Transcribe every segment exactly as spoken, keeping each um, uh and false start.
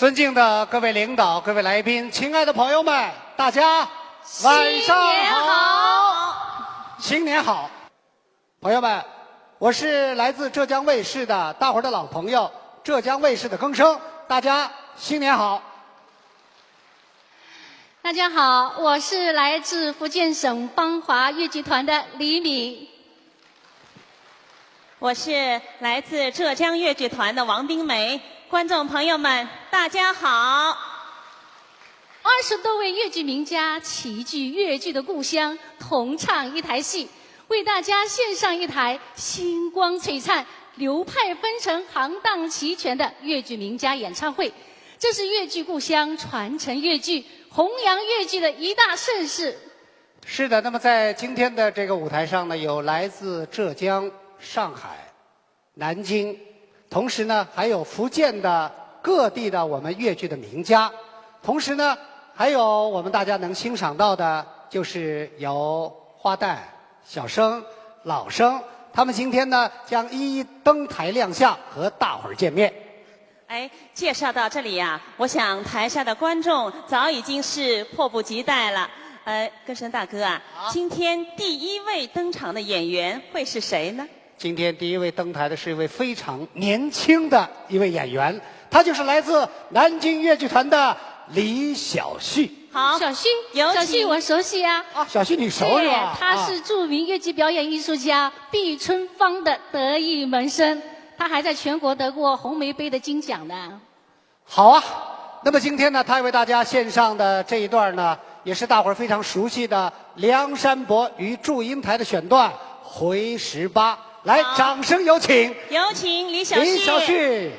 尊敬的各位领导、各位来宾、亲爱的朋友们，大家晚上好。新年好。新年好。朋友们，我是来自浙江卫视的，大伙儿的老朋友，浙江卫视的更生，大家新年好。大家好，我是来自福建省芳华越剧团的李敏。我是来自浙江越剧团的王冰梅。观众朋友们，大家好。二十多位越剧名家齐聚越剧的故乡，同唱一台戏，为大家献上一台星光璀璨、流派纷呈、行当齐全的越剧名家演唱会。这是越剧故乡传承越剧、弘扬越剧的一大盛事。是的，那么在今天的这个舞台上呢，有来自浙江、上海、南京，同时呢，还有福建的各地的我们越剧的名家，同时呢，还有我们大家能欣赏到的，就是有花旦、小生、老生，他们今天呢将一一登台亮相，和大伙儿见面。哎，介绍到这里呀，我想台下的观众早已经是迫不及待了。呃，更生大哥啊，好。今天第一位登场的演员会是谁呢？今天第一位登台的是一位非常年轻的一位演员，他就是来自南京越剧团的李晓旭。好，小旭，有请。小旭我熟悉啊。啊，小旭你熟是吧？对，他是著名越剧表演艺术家毕春芳的得意门生，他还在全国得过红梅杯的金奖呢。好啊，那么今天呢，他为大家献上的这一段呢，也是大伙儿非常熟悉的梁山伯与祝英台的选段《回十八》。来，好。掌声有请。有请李晓旭。李晓旭。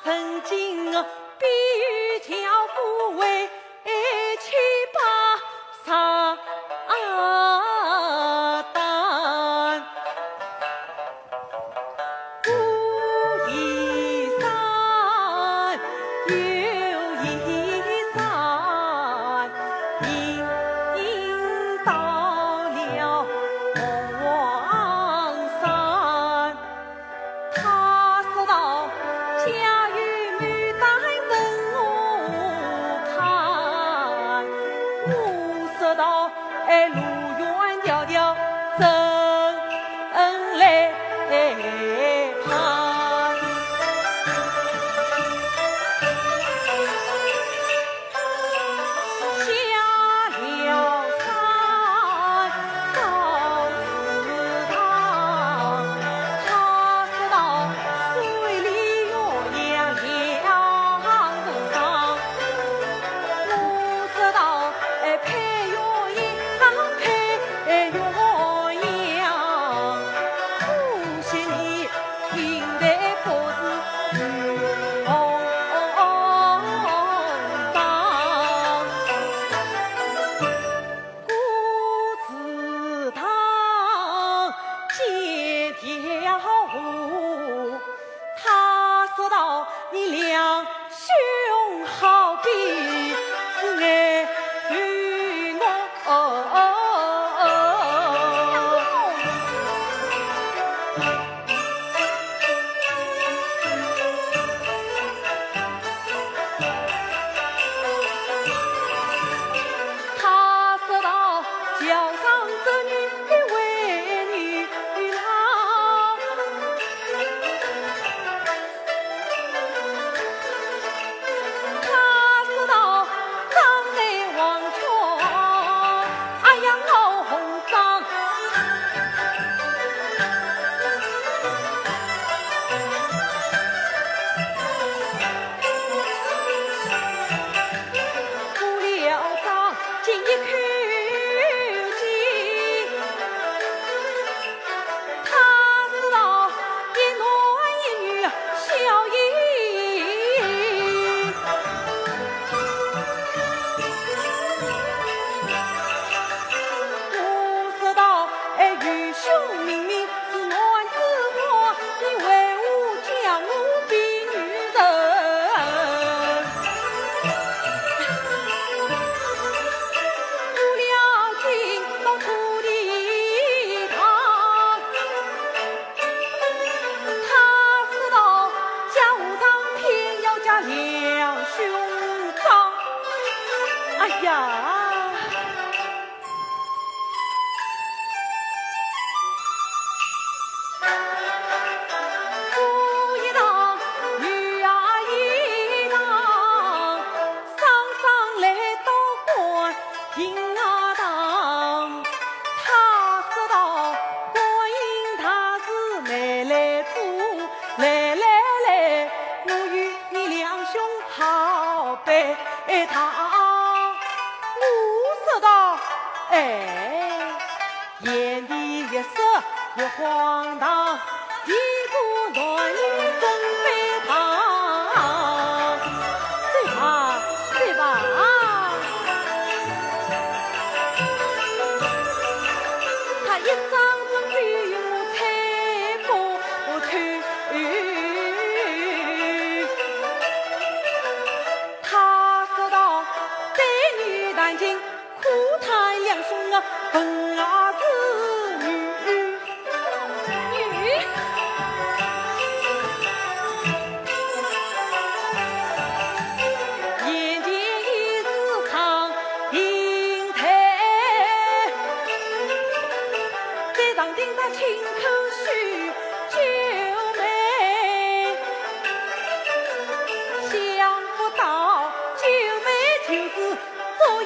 曾经啊，比喻樵夫为妻把撒旦。古已山，又一山，已到了黄山。 他说道：“家有牡丹等我看。”我说道：“哎，路远迢迢怎来攀？”下了山到祠堂，他说道：“水里鸳鸯两人双。”我说道：“哎，配鸳鸯，配鸳鸯。”可惜你 应该不是女红妆。过祠堂见条河，他说道：“你两兄好比是爱与我。”他说道：“桥上织女为女郎。”他说道：“妆奁黄裙，哎呀，熬红妆。”过了妆，进一口井， 他说道：“一男一女笑盈盈。”我说道：“哎，愚兄明明是男子汉，你为何将我比女人？”过了井到土地堂， 他说道：“家和尚偏要嫁两兄长。”哎呀！我一堂，女儿一堂，双双来到观音堂。 他说道：“观音大士慢来坐，来来来，我与你两兄好拜堂。”我说道：“哎，贤弟一色越荒唐， 一个男女分拜堂。”走吧，走吧。他一张嘴对我猜不透。他说道：“对女弹琴， 可叹两兄啊，本啊是女。”眼前已是长亭台，在长亭上轻叩首九叩，想不到九叩就是 这一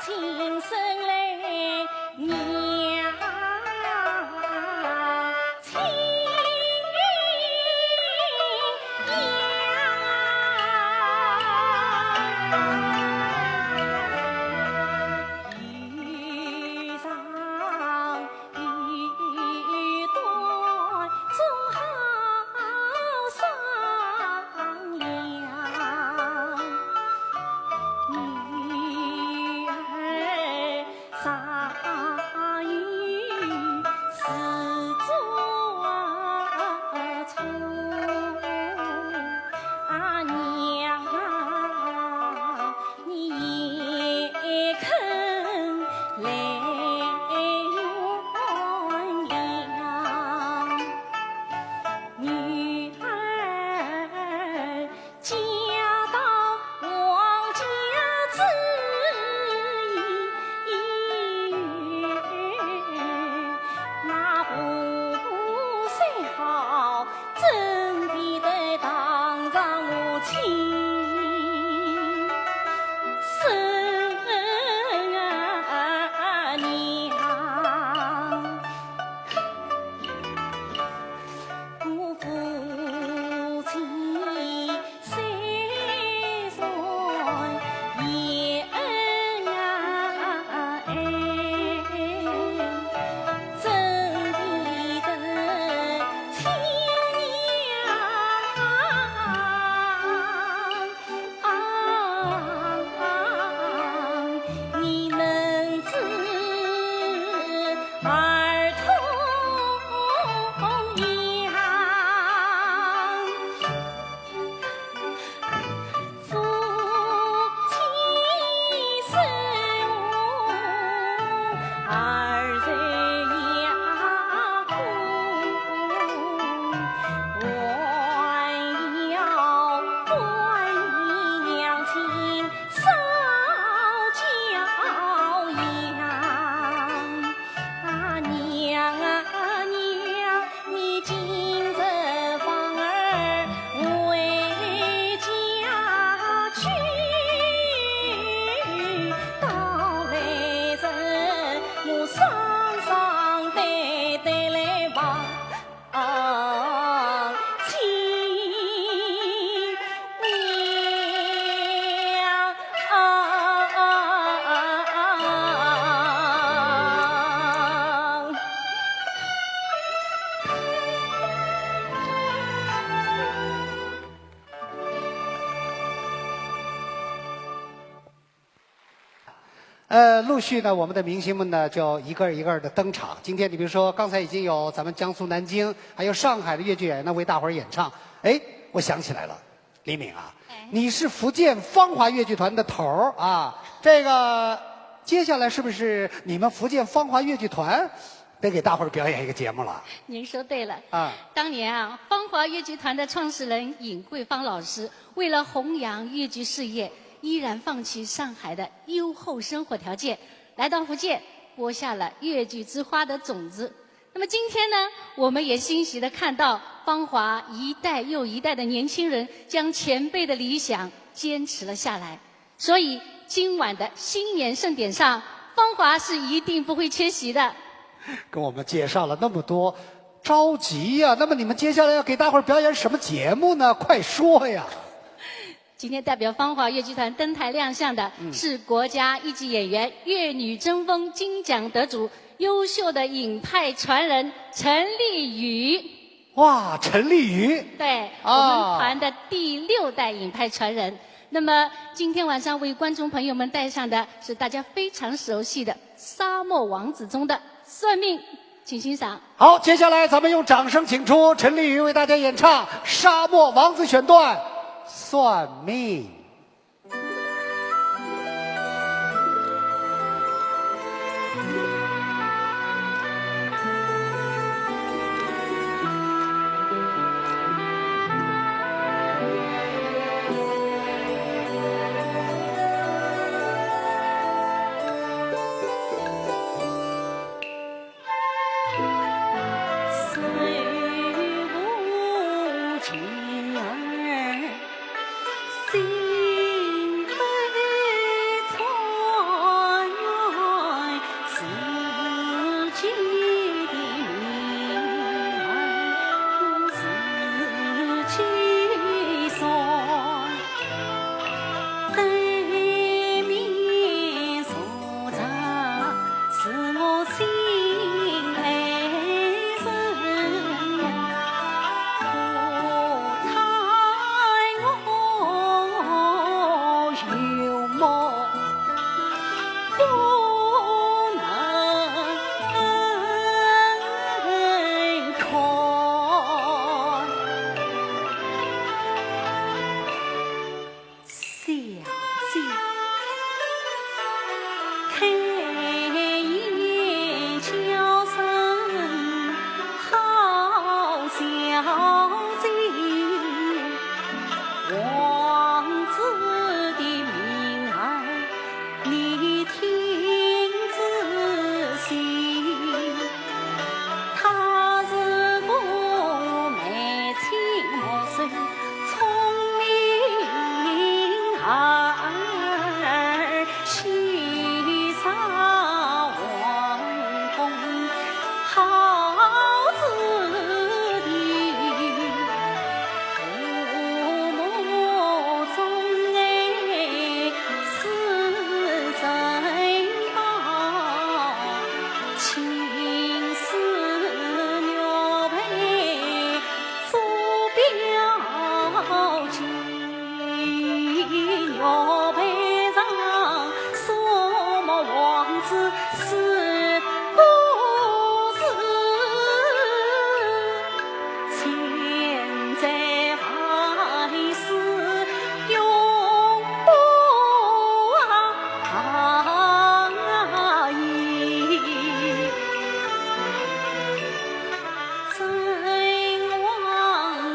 亲身来娘亲娘。一上一段总好商量。女儿尚有自作聪，啊，娘啊， 你也肯来原谅。女儿嫁到王家之后，那婆婆虽好， 怎比得当上我亲生娘？我夫妻虽然也恩爱， 怎比得亲娘？你能知儿童娘？ 夫妻生活二人也苦，还要管你娘亲 少教养。啊，娘啊娘，你今日放儿回家去，到来日我双双对对来望。 啊，亲娘啊。呃，陆续呢，我们的明星们呢，就一个一个的登场。今天你比如说，刚才已经有咱们江苏南京，还有上海的越剧演员呢，为大伙儿演唱。哎，我想起来了，李敏啊，哎。你是福建芳华越剧团的头儿啊，这个接下来是不是你们福建芳华越剧团得给大伙儿表演一个节目了？您说对了。啊。当年啊，芳华越剧团的创始人尹桂芳老师为了弘扬越剧事业，依然放弃上海的优厚生活条件，来到福建，播下了越剧之花的种子。那么今天呢，我们也欣喜地看到芳华一代又一代的年轻人将前辈的理想坚持了下来。所以今晚的新年盛典上，芳华是一定不会缺席的。跟我们介绍了那么多，着急呀。那么你们接下来要给大伙儿表演什么节目呢？快说呀！今天代表芳华越剧团登台亮相的，嗯。是国家一级演员、越女争锋金奖得主、优秀的尹派传人陈丽雨。哇，陈丽雨。对，啊。我们团的第六代尹派传人。那么今天晚上为观众朋友们带上的是大家非常熟悉的《沙漠王子》中的算命。 请欣赏。好，接下来咱们用掌声请出陈丽雨为大家演唱《沙漠王子》选段《算命》。有梦不能开。小姐，开眼叫声好小姐。 王子的名儿，你听仔细，他是个眉清目秀、聪明儿， 喜上皇宫好子弟，父母中哎是珍宝，青丝玉佩做表亲。 玉佩上，什么王子是不是？千载万世永不移。 真王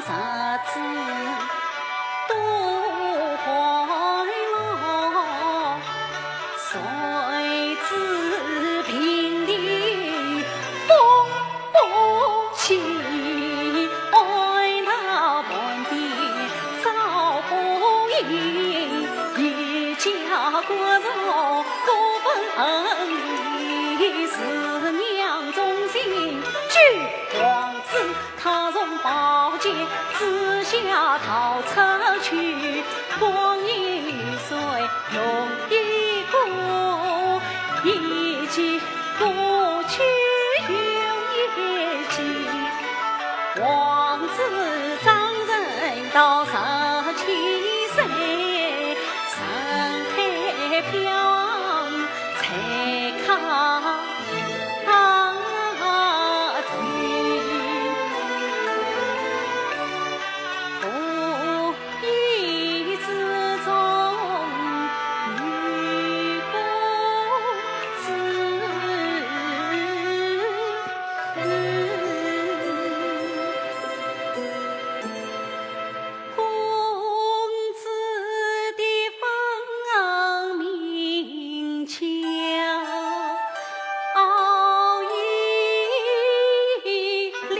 实子多欢乐，谁知平地风不起，爱闹半边遭报应，一家国仇各分离，是娘忠心救王子。 他从宝剑之下逃出去，光阴似水又一过，一记过去又一记。王子张成到十七岁，人海飘，才考 公子的芳名叫敖一林。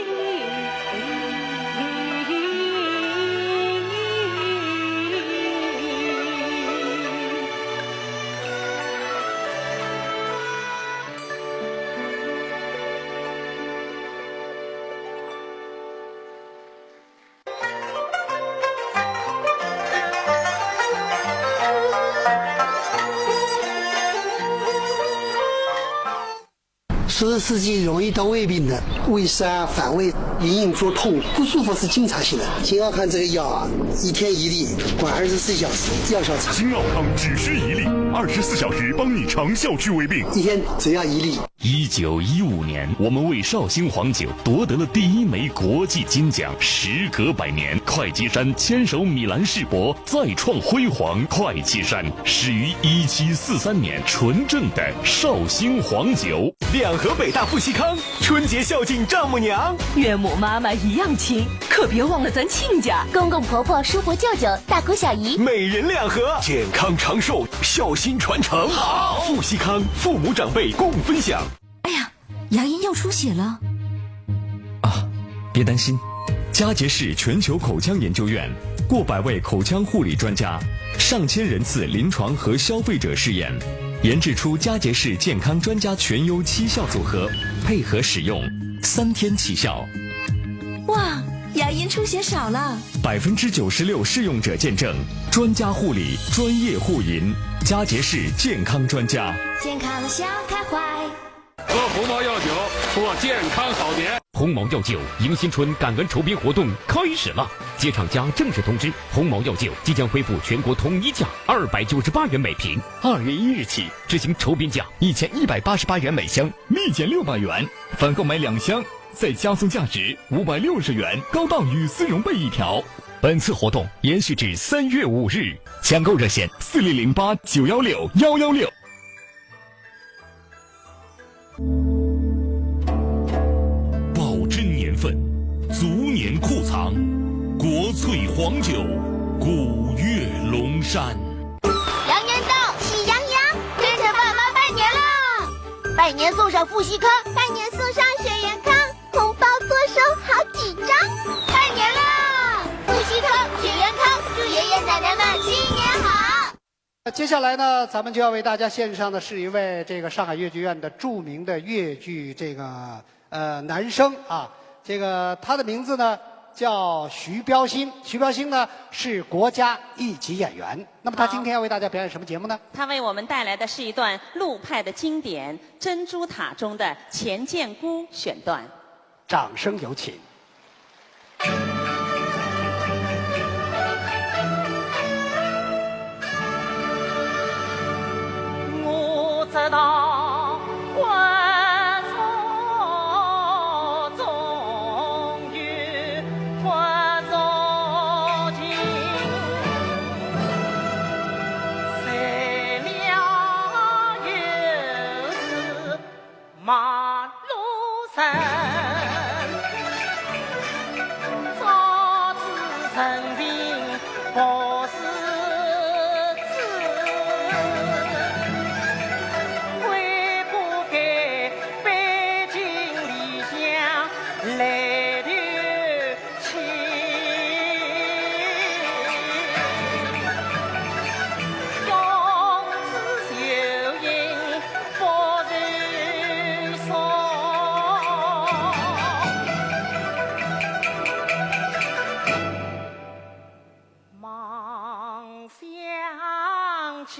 说是自己容易得胃病的，胃酸啊、反胃、隐隐作痛、不舒服是经常性的。金奥康这个药啊，一天一粒，管二十四小时，药效长。金奥康只需一粒，二十四小时帮你长效去胃病。一天只要一粒。一九一五年，我们为绍兴黄酒夺得了第一枚国际金奖。时隔百年，会稽山坚守米兰世博，再创辉煌。会稽山始于一七四三年，纯正的绍兴黄酒。两河北大富硒康，春节孝敬丈母娘。岳母妈妈一样亲，可别忘了咱亲家。公公婆婆、叔伯舅舅、大姑小姨，每人两盒，健康长寿，孝心传承。好，富硒康，父母长辈共分享。哎呀，牙龈要出血了。啊，别担心，佳洁士全球口腔研究院过百位口腔护理专家，上千人次临床和消费者试验，研制出佳洁士健康专家全优七效组合，配合使用，三天起效。哇，牙龈出血少了。百分之九十六试用者见证，专家护理，专业护龈，佳洁士健康专家。健康笑开怀。喝鸿茅药酒，过健康好年。鸿茅药酒迎新春感恩酬宾活动开始了！街厂家正式通知，鸿茅药酒即将恢复全国统一价二百九十八元每瓶。二月一日起执行酬宾价一千一百八十八元每箱，立减六百元，返购买两箱，再加送价值五百六十元高档雨丝绒被一条。本次活动延续至三月五日，抢购热线四零零八九幺六幺幺六。 保真年份，足年库藏，国粹黄酒，古越龙山。羊年到，喜羊羊，跟着爸妈拜年啦！拜年送上富硒康，拜年送上雪原康，红包多收好几张。拜年啦！富硒康、雪原康，祝爷爷奶奶们新年好！ 接下来呢，咱们就要为大家献上的是一位这个上海越剧院的著名的越剧这个，呃，男生啊，这个他的名字呢叫徐标新。徐标新呢是国家一级演员。那么他今天要为大家表演什么节目呢？他为我们带来的是一段陆派的经典《珍珠塔》中的钱建姑选段。掌声有请。 我知道我所终有不足情，谁料又是 陌路人，早知人情不是痴，为何该背井离乡来投 亲，用子秀英不如松。望想起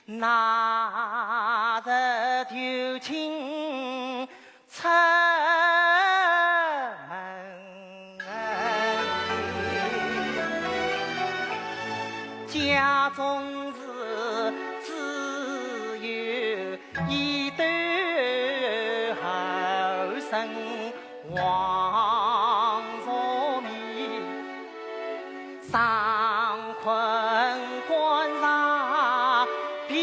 那日投亲 出门，家中事只有一对儿孙望着眠。 常困关上避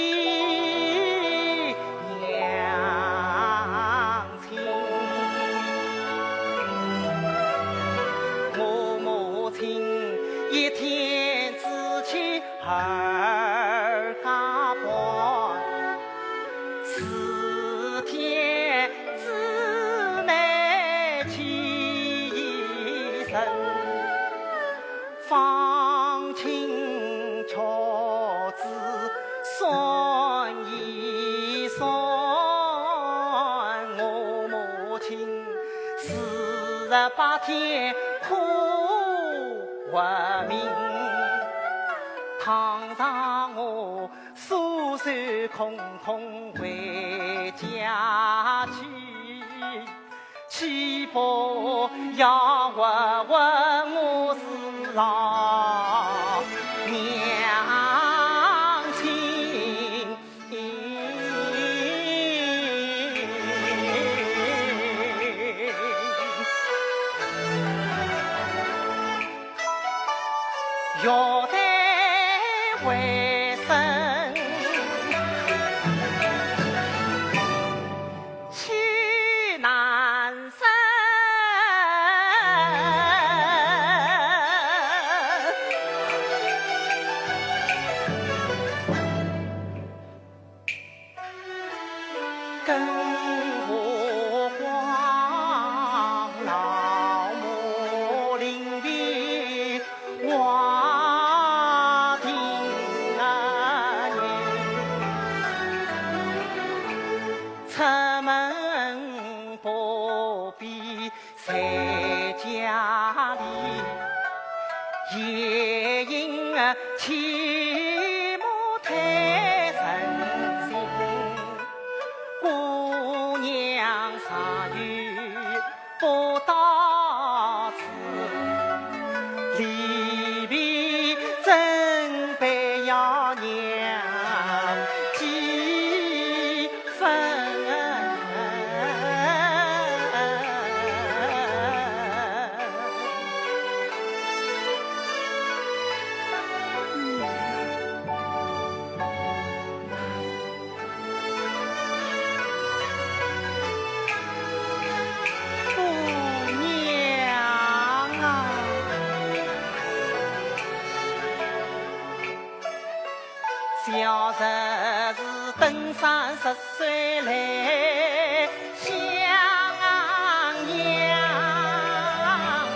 娘亲。我母亲一天只娶二家婆，四天姊妹娶一人。 方卿却只算一算，我母亲四十八天苦活命，倘若我双手空空回家去， 岂不要活活饿死老娘亲？ 玉带回身，去南山。更何况老母临别，我定啊念。出门不必 在家里，夜莺啊，起码太省心。姑娘常有表侄子登三十岁来襄阳，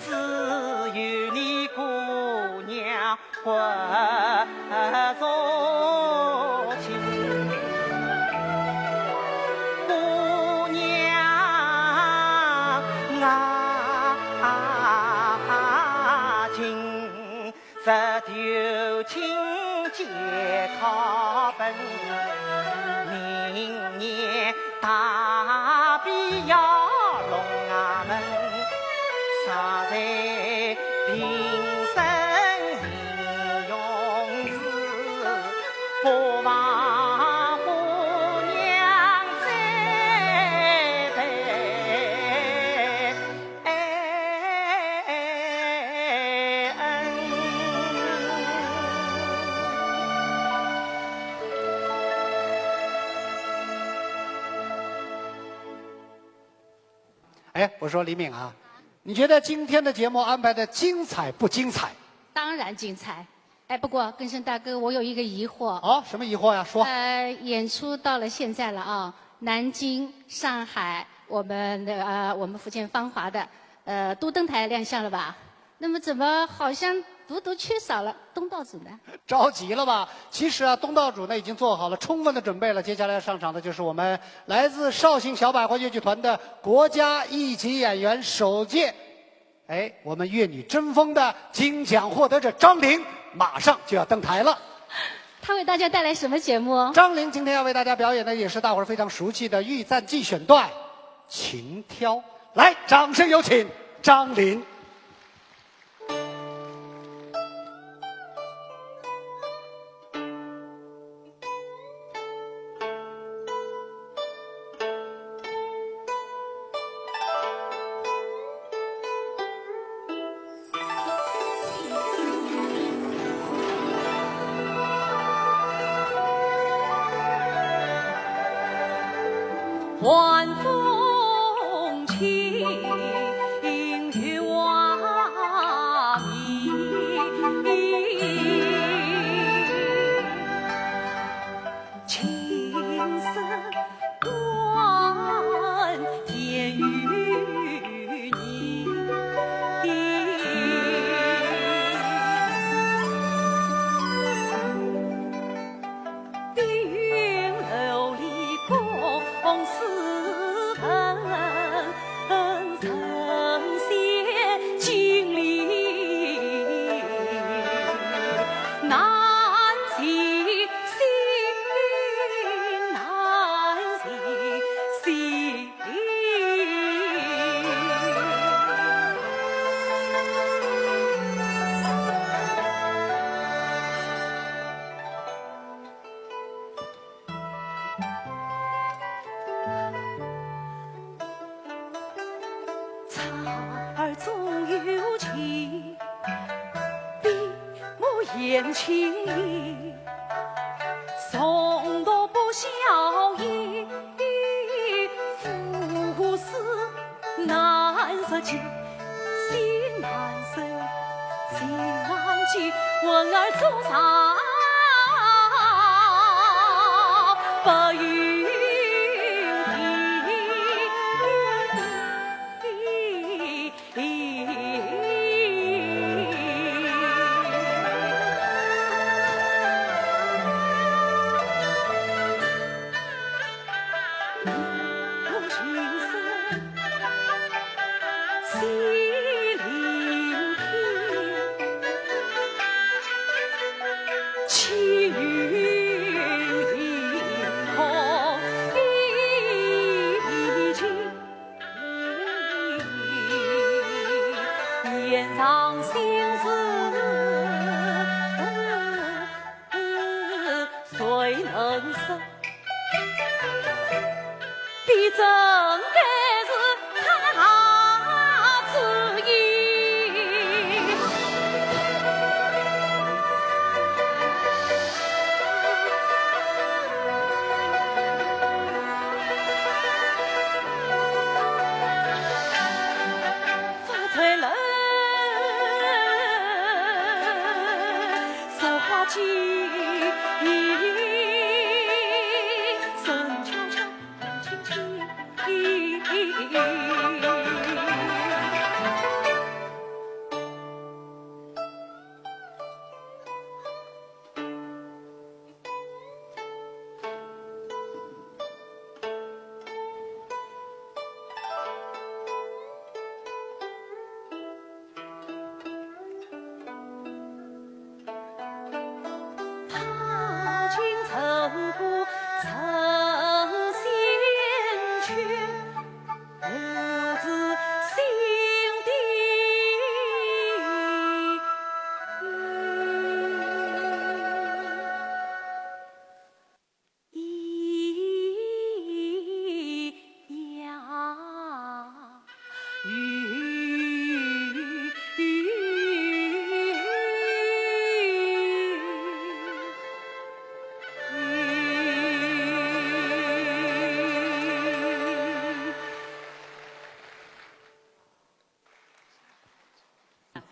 只有你姑娘 不足情。姑娘啊，今日投亲接考本，明年 大比要龙啊门，常在平生应用时，不忘姑娘再拜恩。 哎，我说李敏啊，你觉得今天的节目安排的精彩不精彩？当然精彩。哎，不过根生大哥，我有一个疑惑。哦，什么疑惑呀？说。呃，演出到了现在了啊，南京、上海，我们的，呃，我们福建芳华的，呃，都登台亮相了吧？那么怎么好像独独缺少了东道主呢？ 着急了吧？其实啊，东道主呢已经做好了充分的准备了。接下来要上场的就是我们来自绍兴小百花越剧团的国家一级演员，首届，哎，我们越女争锋的金奖获得者张琳，马上就要登台了。她为大家带来什么节目？张琳今天要为大家表演的也是大伙儿非常熟悉的《玉簪记》选段《琴挑》。来，掌声有请张琳。 晚风轻，月华明。琴声断，烟雨凝。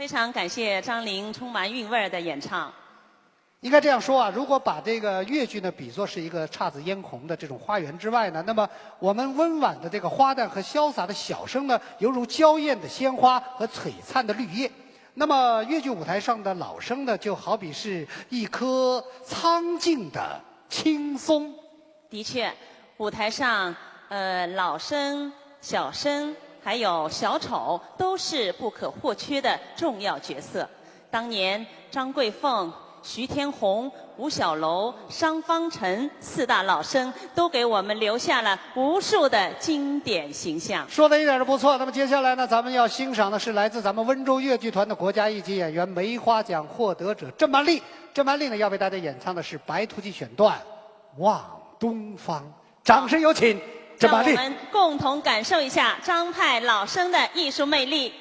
非常感谢张琳充满韵味儿的演唱。应该这样说啊，如果把这个越剧呢比作是一个姹紫嫣红的这种花园之外呢，那么我们温婉的这个花旦和潇洒的小生呢，犹如娇艳的鲜花和璀璨的绿叶。那么越剧舞台上的老生呢，就好比是一棵苍劲的青松。的确，舞台上，呃，老生、小生，还有小丑，都是不可或缺的重要角色。当年张桂凤、徐天红、吴小楼、商方辰四大老生，都给我们留下了无数的经典形象。说的一点都不错。那么接下来呢，咱们要欣赏的是来自咱们温州越剧团的国家一级演员，梅花奖获得者甄曼丽。甄曼丽呢，要为大家演唱的是《白头记》选段《望东方》。掌声有请甄曼丽。让我们共同感受一下张派老生的艺术魅力。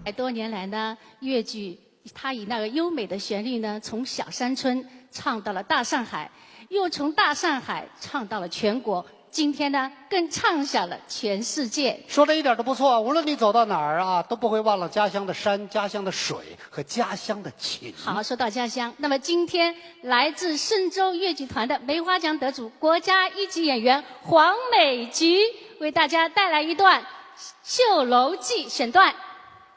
百多年来呢，越剧它以那个优美的旋律呢，从小山村唱到了大上海，又从大上海唱到了全国，今天呢，更唱响了全世界。说的一点都不错，无论你走到哪儿啊，都不会忘了家乡的山、家乡的水和家乡的情。好，说到家乡，那么今天来自嵊州越剧团的梅花奖得主、国家一级演员黄美菊为大家带来一段《绣楼记》选段。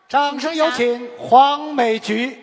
掌声有请黄美菊。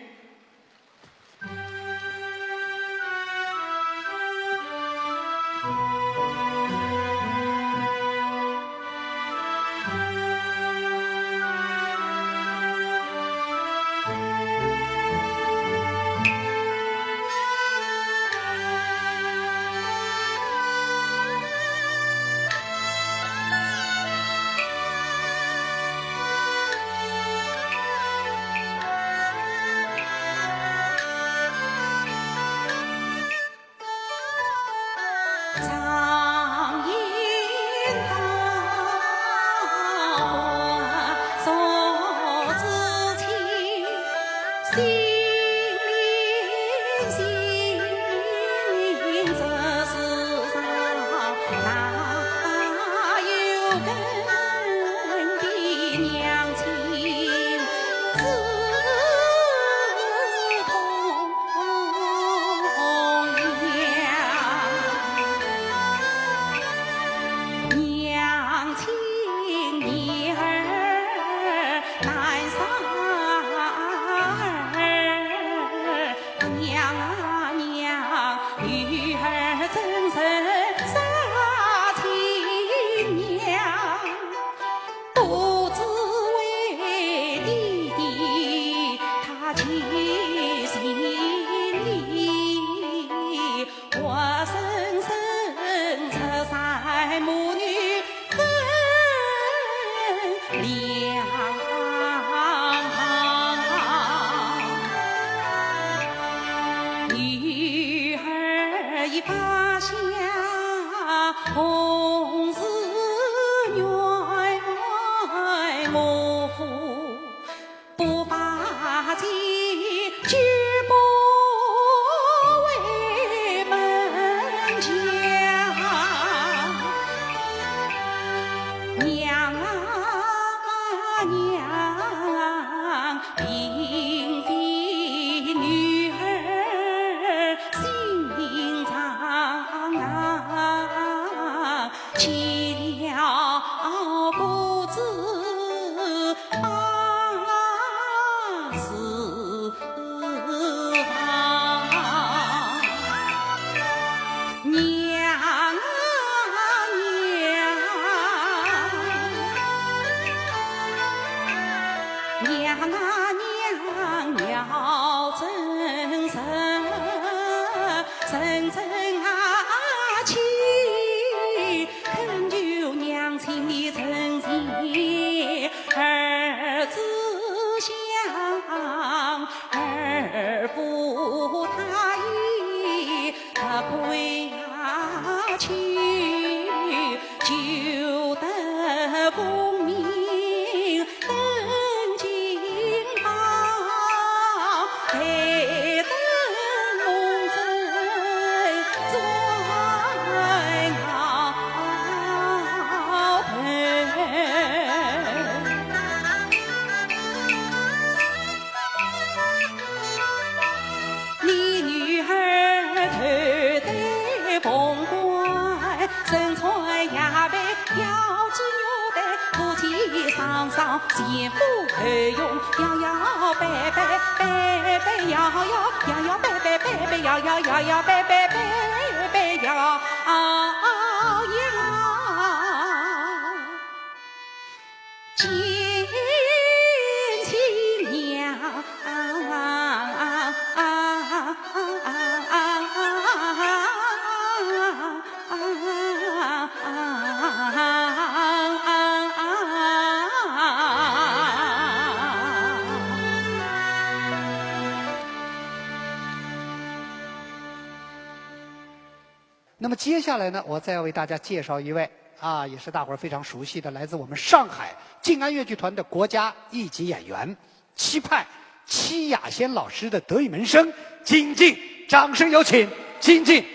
那么接下来呢，我再要为大家介绍一位啊，也是大伙儿非常熟悉的，来自我们上海静安越剧团的国家一级演员，戚派戚雅仙老师的德育门生金靖，掌声有请金靖。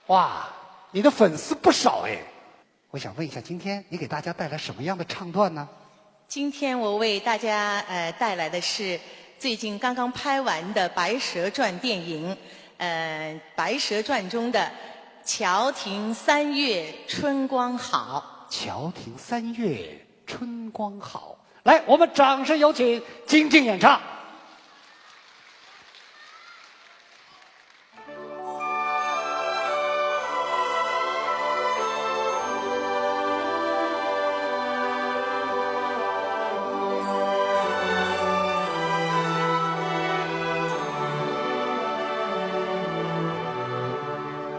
哇，你的粉丝不少哎。 我想问一下，今天你给大家带来什么样的唱段呢？今天我为大家呃带来的是最近刚刚拍完的《白蛇传》电影，呃，《白蛇传》中的“桥亭三月春光好”。桥亭三月春光好。来，我们掌声有请金靖演唱。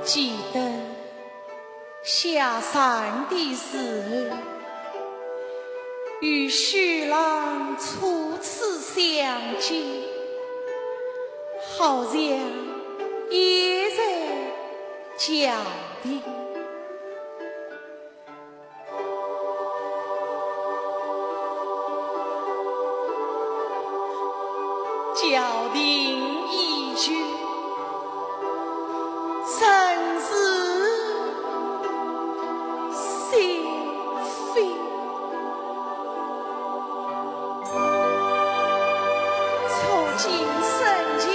记得下山的时候，与许郎初次相见，好像也在桥亭。 桥亭依旧，人事心非。初见深情，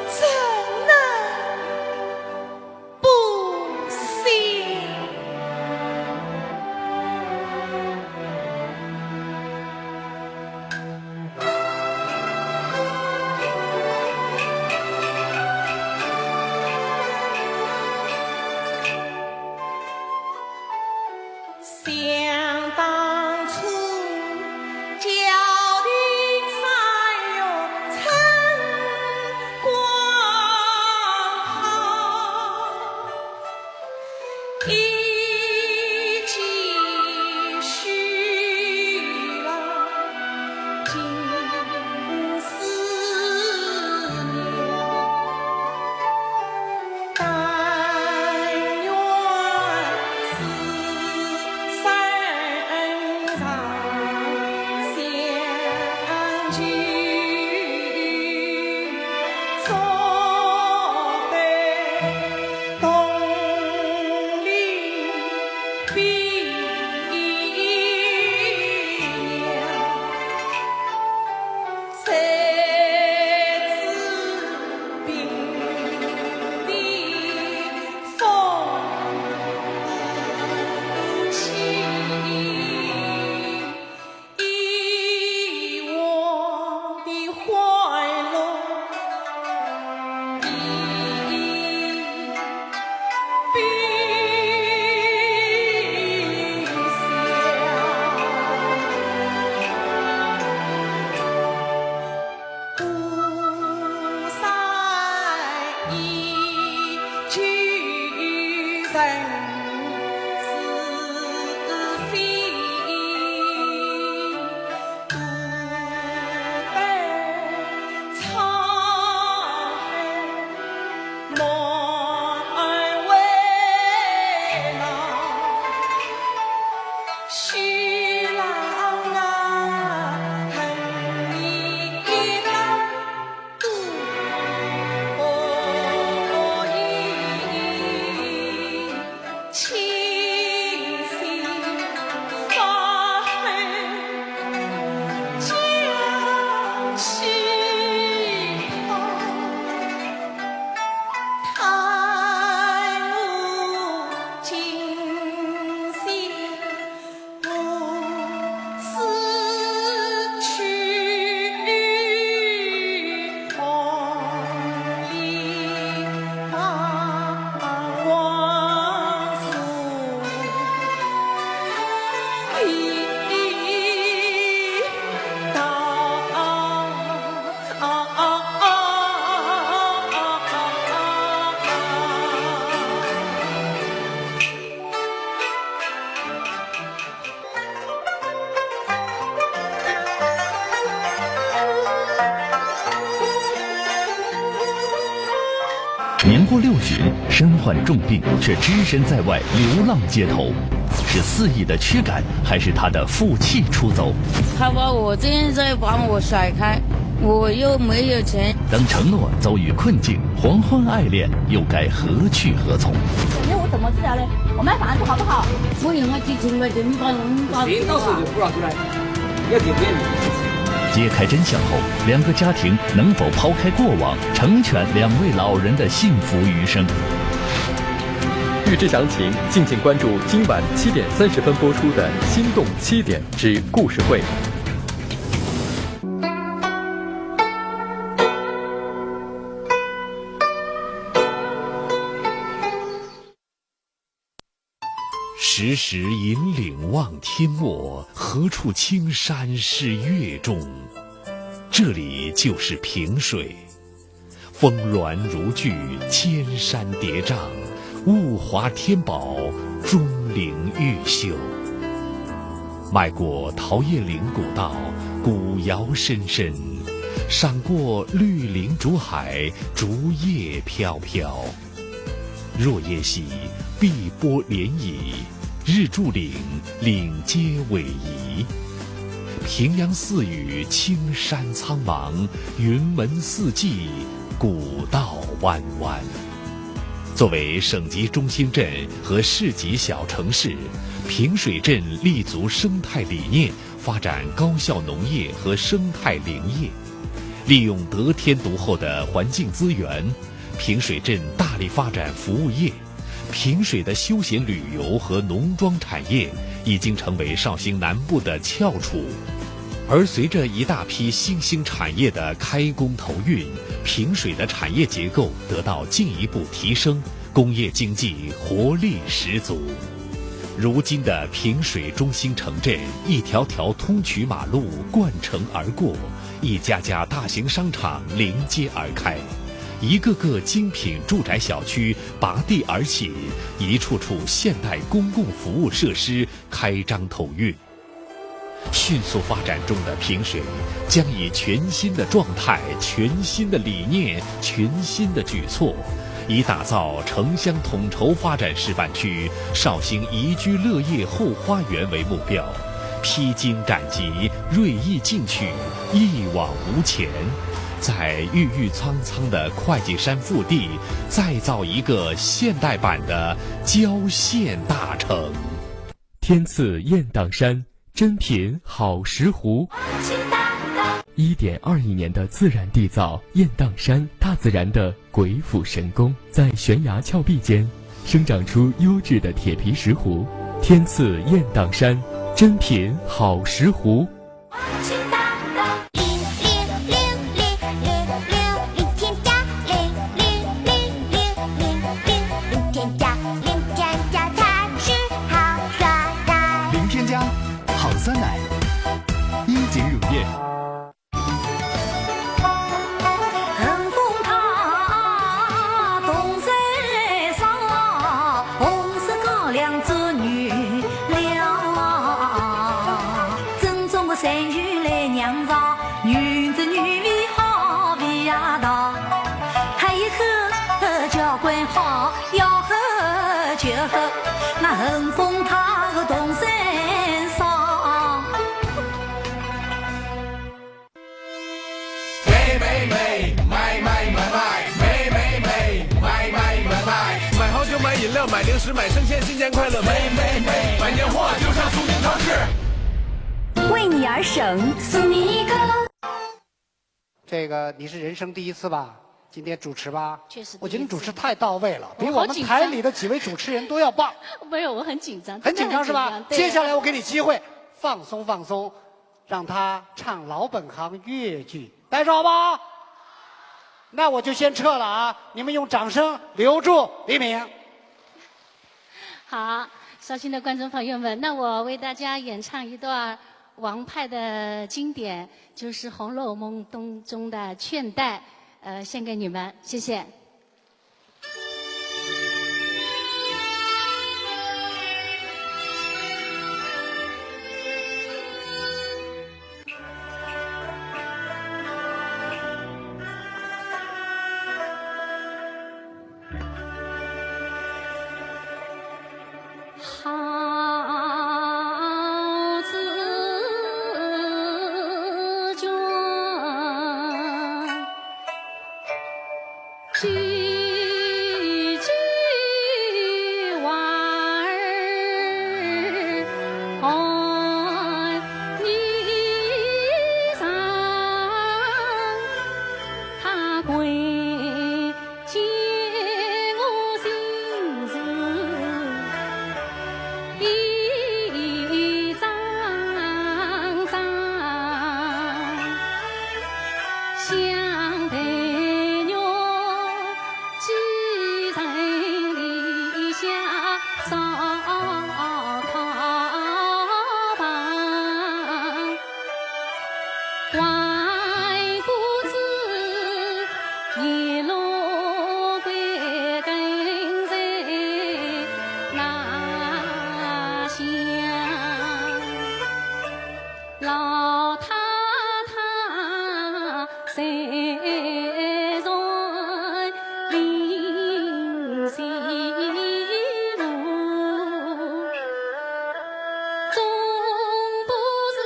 怎能 不信。想当初，桥亭三月春光好。 一见许郎，尽思念。但愿此生常相聚。 一往年过六旬，身患重病，却只身在外流浪街头，是肆意的驱赶，还是他的负气出走？他把我这样再把我甩开，我又没有钱。当承诺遭遇困境，黄昏爱恋又该何去何从？那我怎么治疗嘞？我卖房子好不好？我有没有几千块钱？你把我们把谁到手就不拿出来，要点面子。揭开真相后，两个家庭能否抛开过往，成全两位老人的幸福余生？欲知详情，敬请关注今晚七点三十分播出的《心动七点之故事会》。时时引领望天陌，何处青山是月中？这里就是萍水，峰峦如聚，千山叠嶂，物华天宝，钟灵毓秀。迈过桃叶林古道，古摇深深，赏过绿林竹海，竹叶飘飘。 若夜兮，碧波涟漪，日柱岭，岭阶逶迤。平阳寺宇，青山苍茫，云门四季，古道弯弯。作为省级中心镇和市级小城市，萍水镇立足生态理念，发展高效农业和生态林业，利用得天独厚的环境资源，萍水镇大力发展服务业。 萍水的休闲旅游和农庄产业已经成为绍兴南部的翘楚，而随着一大批新兴产业的开工投运，萍水的产业结构得到进一步提升，工业经济活力十足。如今的萍水中心城镇，一条条通衢马路贯城而过，一家家大型商场临街而开，一个个精品住宅小区 拔地而起，一处处现代公共服务设施开张投运。迅速发展中的萍水将以全新的状态、全新的理念、全新的举措，以打造城乡统筹发展示范区、绍兴宜居乐业后花园为目标，披荆斩棘，锐意进取，一往无前。 在郁郁苍苍的会稽山腹地，再造一个现代版的郊县大城。天赐雁荡山，珍品好石斛。一点二亿年的自然缔造，雁荡山，大自然的鬼斧神工，在悬崖峭壁间生长出优质的铁皮石斛。天赐雁荡山，珍品好石斛。 林添佳，好酸奶，一井乳业。买好酒，买饮料，买零食，买生鲜，新年快乐！买买买，买年货就上苏宁超市。为你而省，苏宁易购。这个你是人生第一次吧？今天主持吧？确实第一次。我觉得你主持太到位了，比我们台里的几位主持人都要棒。没有，我很紧张，很紧张是吧？真的很紧张，对。接下来我给你机会，放松放松，让他唱老本行越剧，带上好不好？那我就先撤了啊！你们用掌声留住黎明。好，绍兴的观众朋友们，那我为大家演唱一段王派的经典，就是《红楼梦》当中的劝带，呃，献给你们，谢谢。句句话儿含义深，他会解我心事一桩桩。 想待月，寄人篱下烧烤棚。还不知一路归根在哪乡。 老太太在船临西路，总不是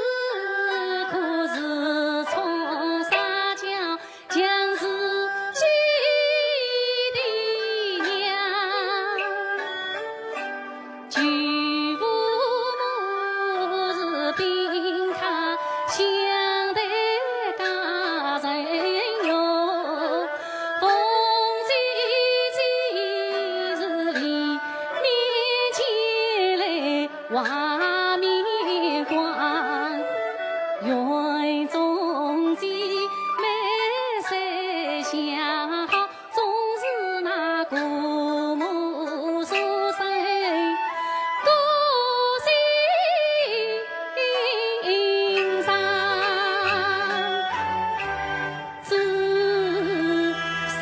可是从沙桥 将自己的娘，舅父母是病榻相待家人哟，同济几时里面前来 画面光，园中姐妹三相好，总是那姑母诉声个心伤。 知心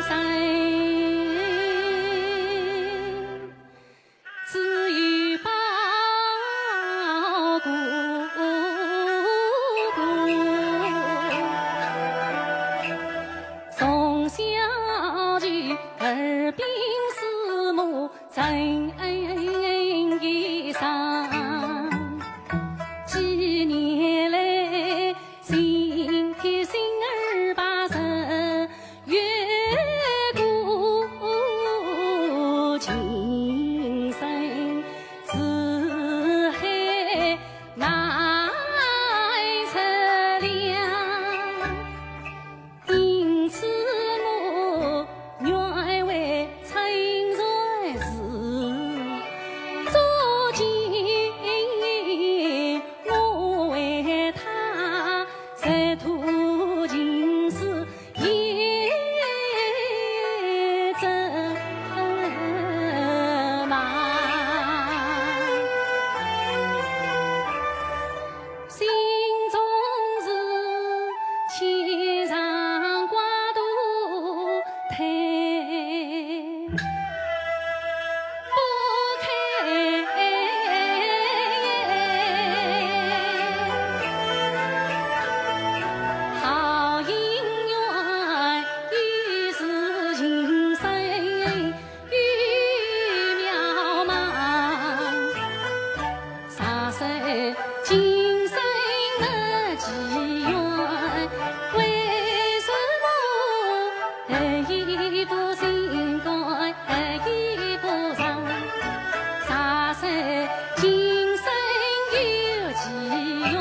人，只有报国。从小就二病四母 真恩一生，几年来，心贴心儿把人越过情深似海难测量。 因此我愿为春船事做尽，我为她直途情书也折磨。 心中事，牵肠挂肚推不开。好姻缘，一世情深 有渺茫。啥事今生的机缘，为什么一副心肝一副伤？啥事今生有机缘，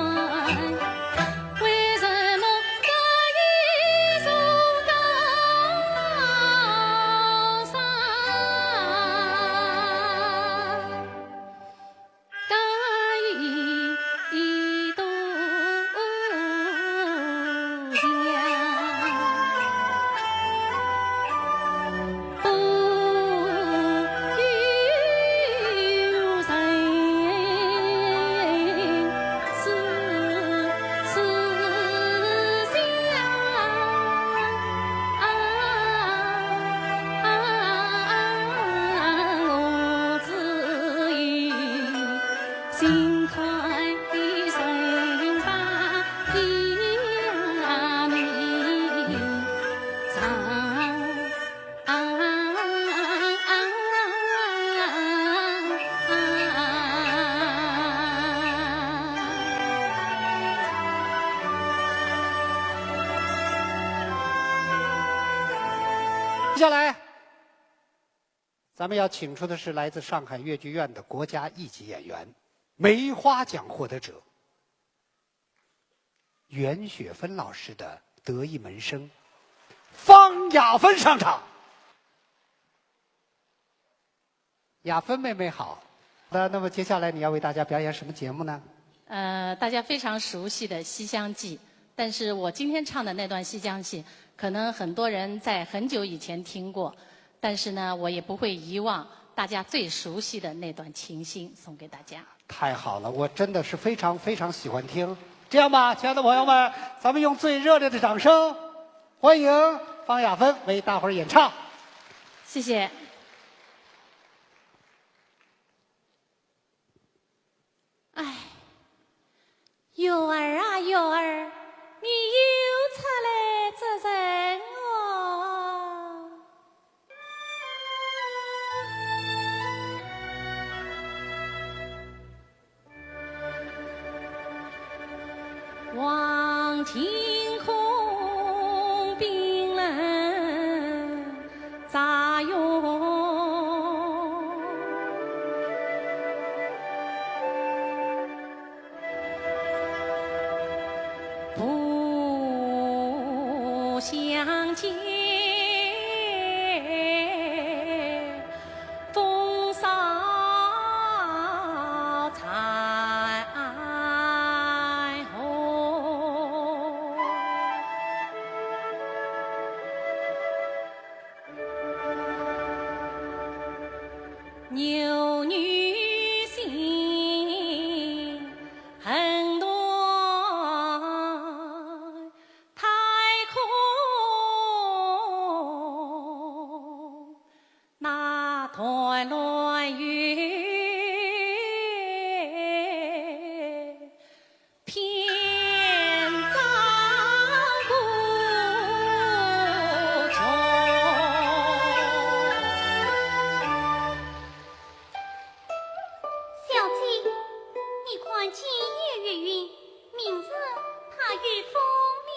为什么要一手高山？ 高一一度下来，咱们要请出的是来自上海越剧院的国家一级演员，梅花奖获得者，袁雪芬老师的得意门生方亚芬上场。亚芬妹妹好。那，那么接下来你要为大家表演什么节目呢？呃，大家非常熟悉的《西厢记》，但是我今天唱的那段《西厢记》，可能很多人在很久以前听过，但是呢，我也不会遗忘大家最熟悉的那段琴心，送给大家。太好了，我真的是非常非常喜欢听。这样吧，亲爱的朋友们，咱们用最热烈的掌声，欢迎方亚芬为大伙儿演唱。谢谢。哎，月儿啊月儿，你又出来做甚哦？ 望晴空冰冷杂云，不相见。 风扫残红。牛女心很短，太空 那团乱云偏照孤穷。小姐，你看今夜月云， 明日怕有风哩。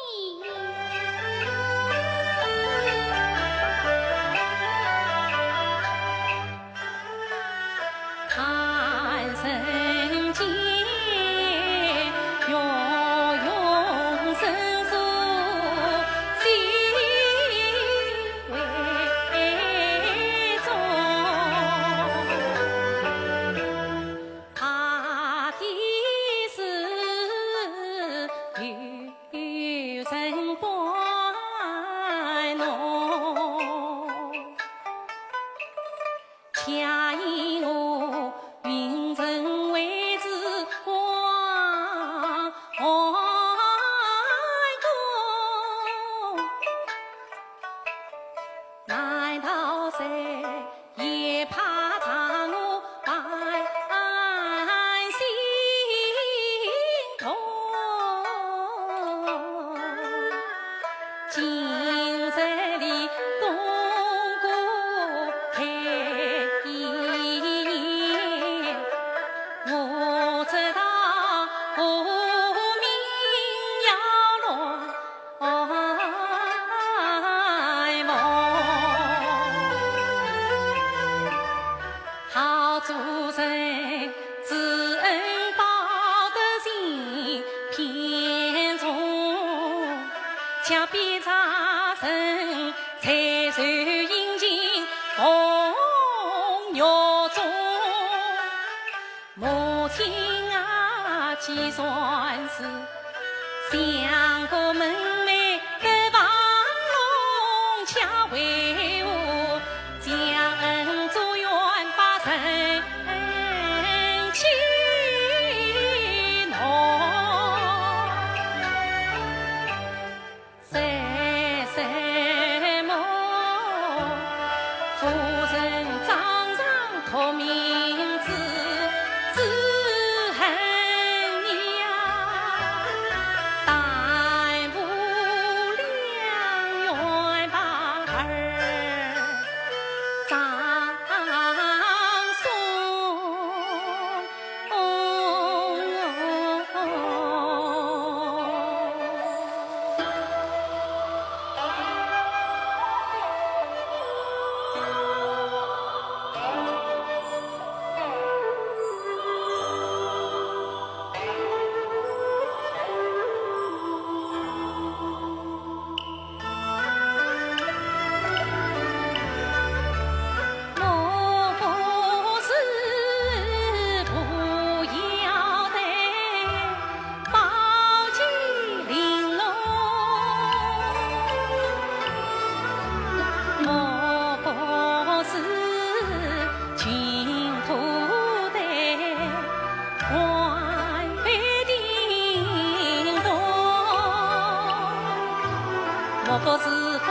各自风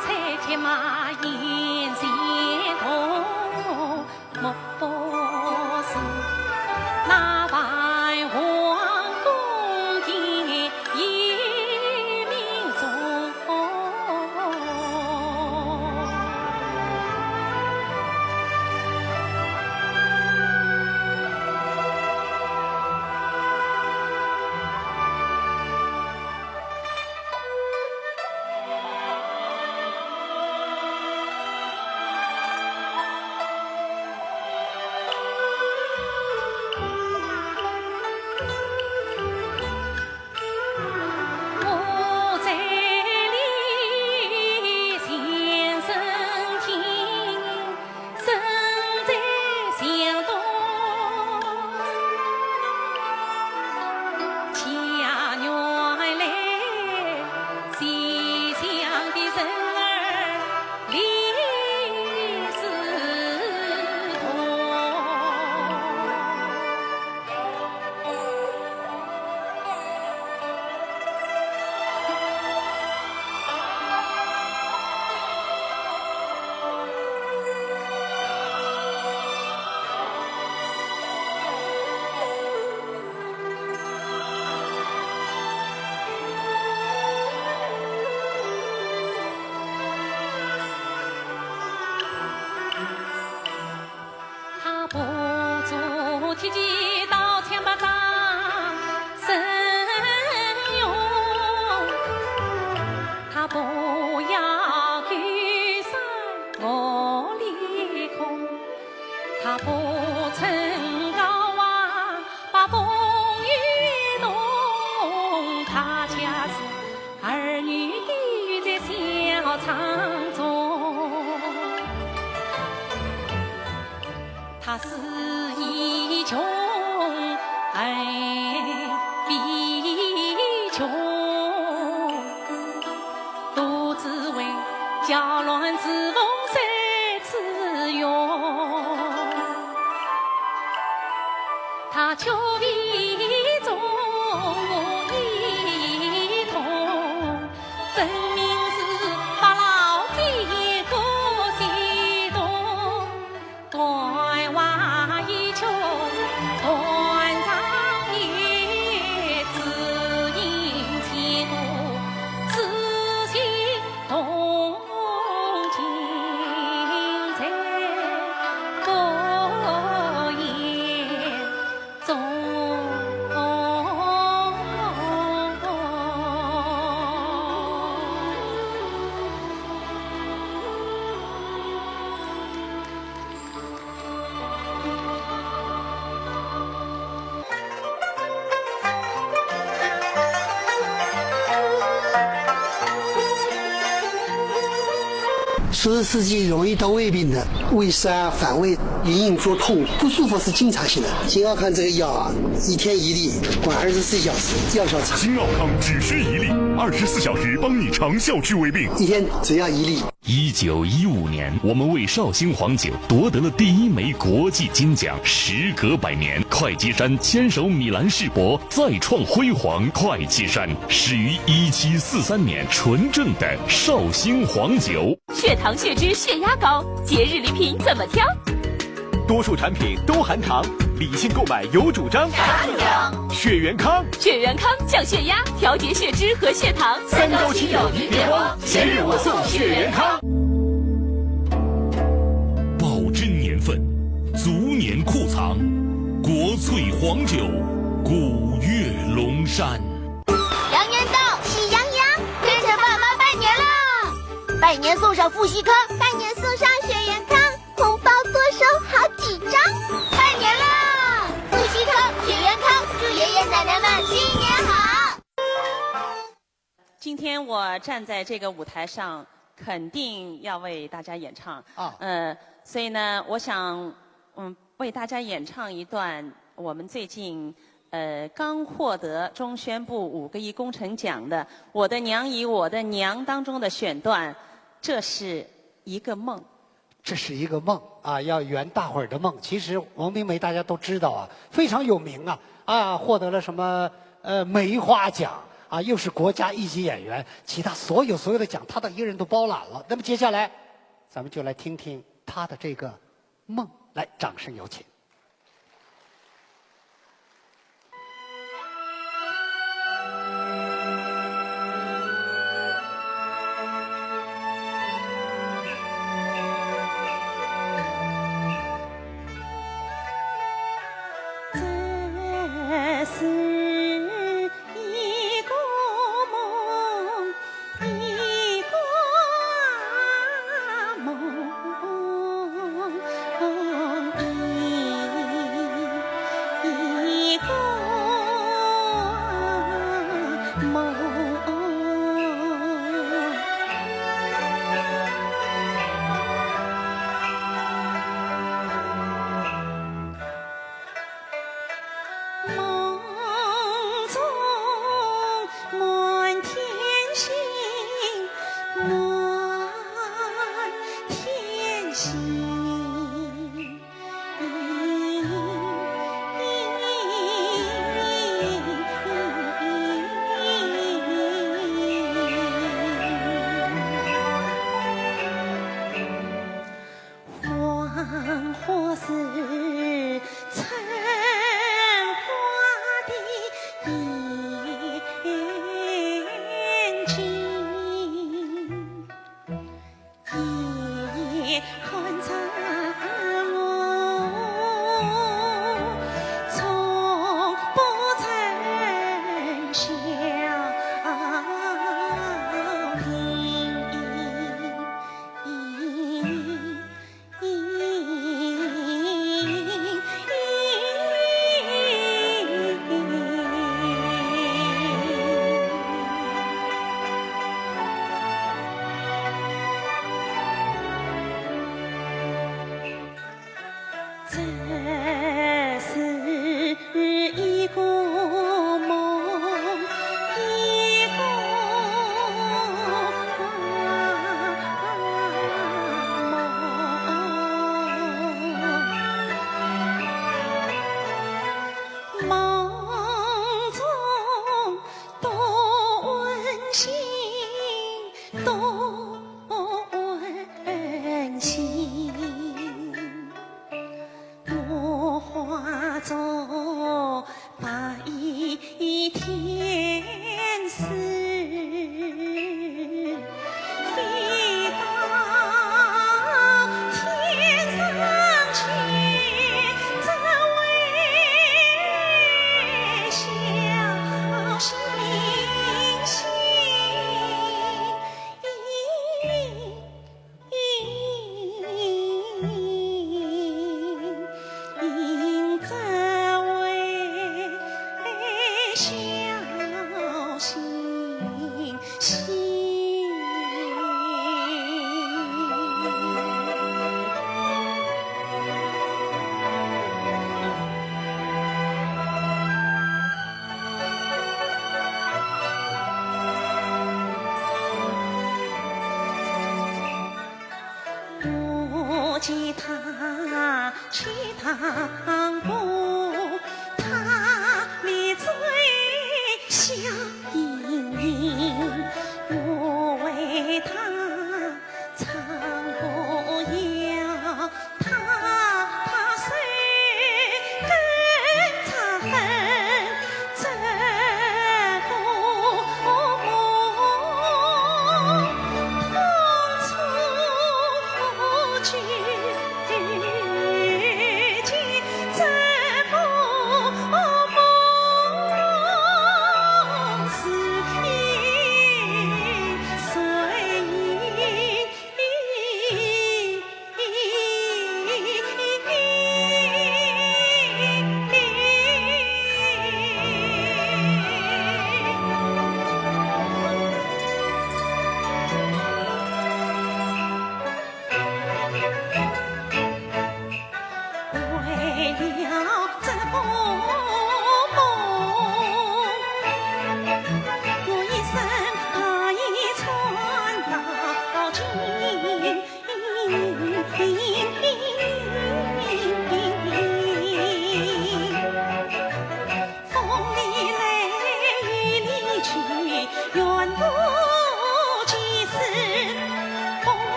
采且马眼前同，莫不是那繁华宫殿一命中。十四岁容易得胃病的，胃酸反胃，隐隐作痛，不舒服是经常性的。金奥康这个药啊，一天一粒，管二十四小时，药效长。金奥康只需一粒，二十四小时帮你长效治胃病。一天只要一粒。一九一五年，我们为绍兴黄酒夺得了第一枚国际金奖。时隔百年，会稽山坚守米兰世博，再创辉煌。会稽山始于一七四三年，纯正的绍兴黄酒。血糖、血脂、血压高，节日礼品怎么挑？多数产品都含糖，理性购买有主张。啥主张？血元康。血元康降血压，调节血脂和血糖。三高亲友您别慌，节日我送血元康。保真年份，足年库藏，国粹黄酒，古越龙山。羊年到，喜羊羊，跟着爸妈拜年啦！拜年送上富硒康，拜年送上血元康，红包多收好几张。拜年啦！富硒康，血元康，祝爷爷奶奶们新年好！今天我站在这个舞台上，肯定要为大家演唱。啊。呃，所以呢，我想，嗯，为大家演唱一段我们最近，呃，刚获得中宣部五个亿工程奖的《我的娘与我的娘》当中的选段，《这是一个梦》。这是一个梦啊，要圆大伙儿的梦。其实王冰梅大家都知道啊，非常有名啊，啊，获得了什么，呃，梅花奖，啊，又是国家一级演员，其他所有所有的奖他倒一个人都包揽了。那么接下来，咱们就来听听他的这个梦，来，掌声有请。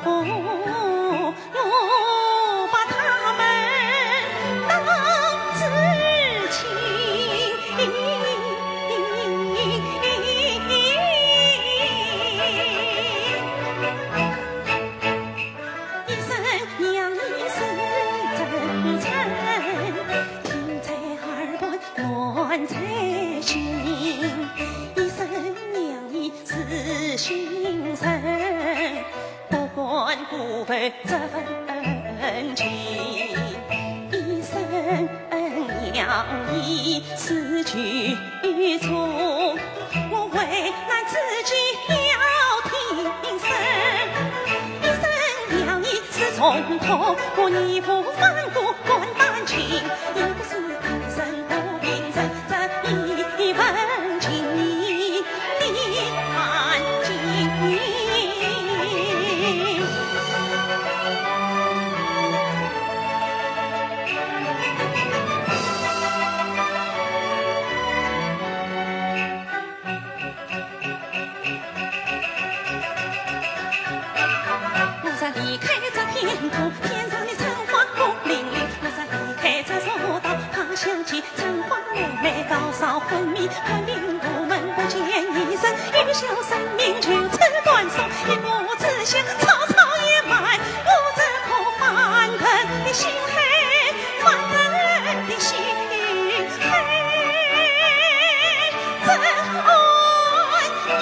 我把他们当至亲。一声娘，一声真诚，情在耳畔，暖在心。一声娘，一 是心声，不管不问这份情。一声娘，一世句中，我为难自己要听声。一声娘，一世从头，我义无反顾，肝胆情。一个是平生不平生， 这一份情，你看清。我若离开这片土，天上的春花不淋漓；我若离开这世道，他乡见 春花妹妹高烧昏迷，官兵部门不见医生，一个小生命就此断送。一怒之下，曹操也慢，我这颗翻腾的心，翻腾的心，怎安宁？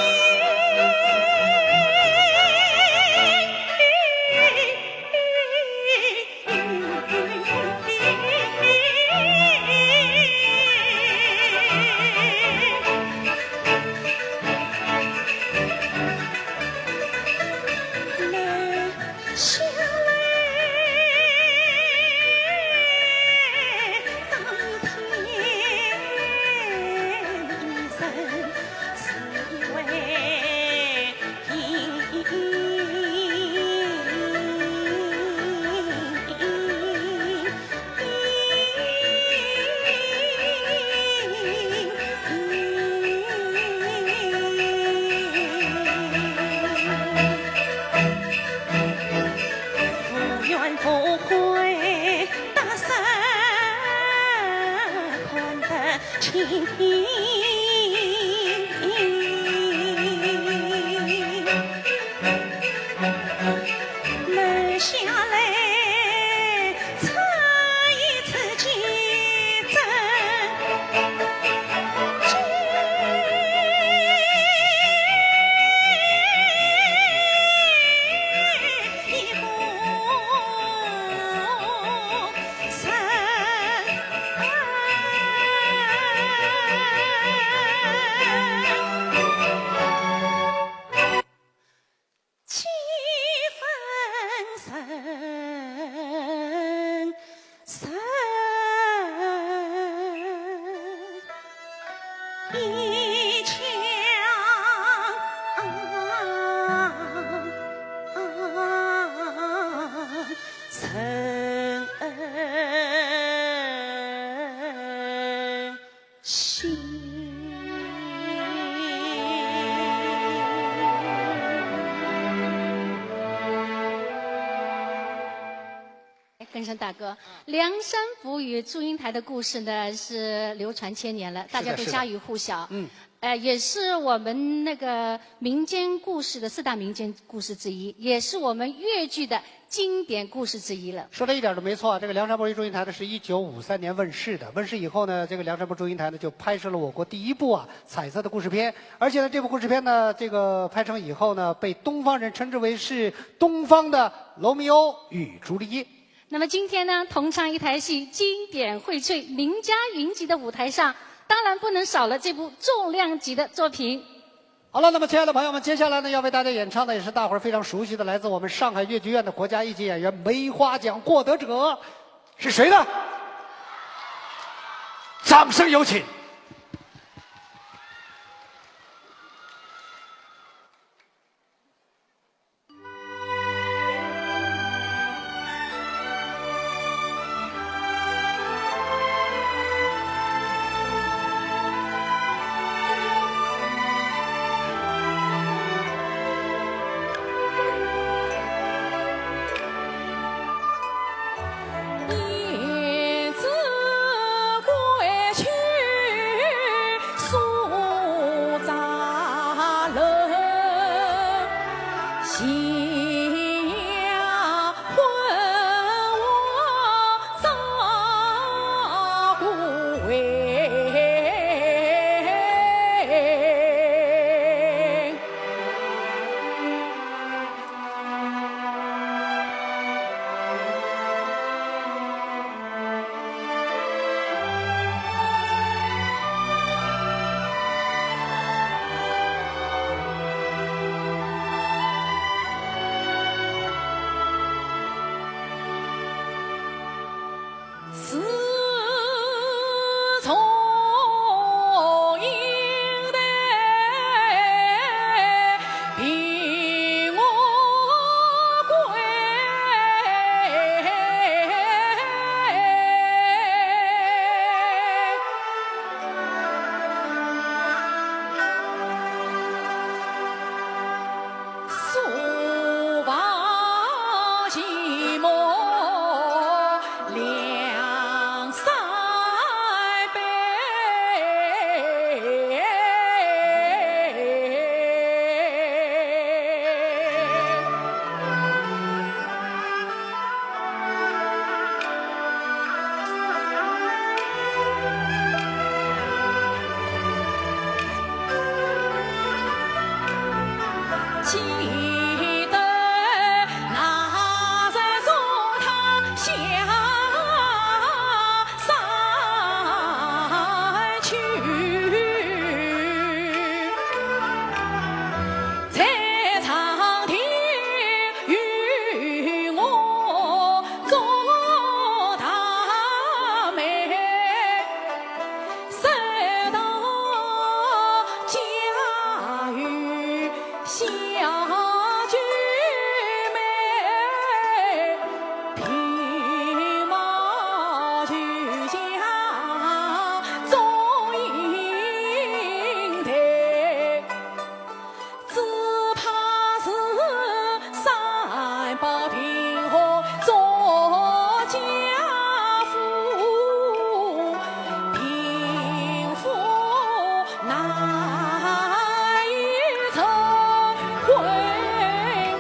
无怨无悔，大声看得清。 留下来，这一次见证。几分深，深一腔深 心。哎，根生大哥，梁山伯与祝英台的故事呢，是流传千年了，大家都家喻户晓。是的，是的。嗯。呃，也是我们那个民间故事的四大民间故事之一，也是我们越剧的经典故事之一了。说的一点都没错，这个《梁山伯与祝英台》呢是一九五三年问世的，问世以后呢，这个《梁山伯祝英台》呢就拍摄了我国第一部啊彩色的故事片，而且呢这部故事片呢这个拍成以后呢，被东方人称之为是东方的《罗密欧与朱丽叶》。那么今天呢，同唱一台戏，经典荟萃，名家云集的舞台上，当然不能少了这部重量级的作品。 好了，那么亲爱的朋友们，接下来呢要为大家演唱的也是大伙儿非常熟悉的，来自我们上海越剧院的国家一级演员梅花奖获得者，是谁呢？掌声有请。报平和作家父，平和难以成婚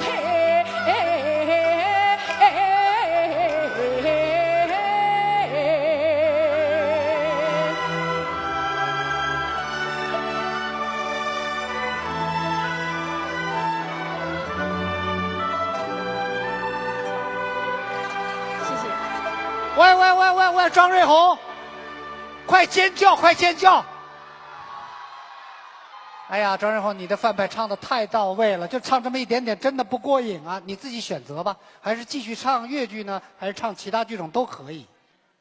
配。谢谢。喂喂喂喂喂，张瑞红，快尖叫，快尖叫！哎呀，张瑞红，你的范派唱得太到位了，就唱这么一点点，真的不过瘾啊！你自己选择吧，还是继续唱越剧呢，还是唱其他剧种都可以。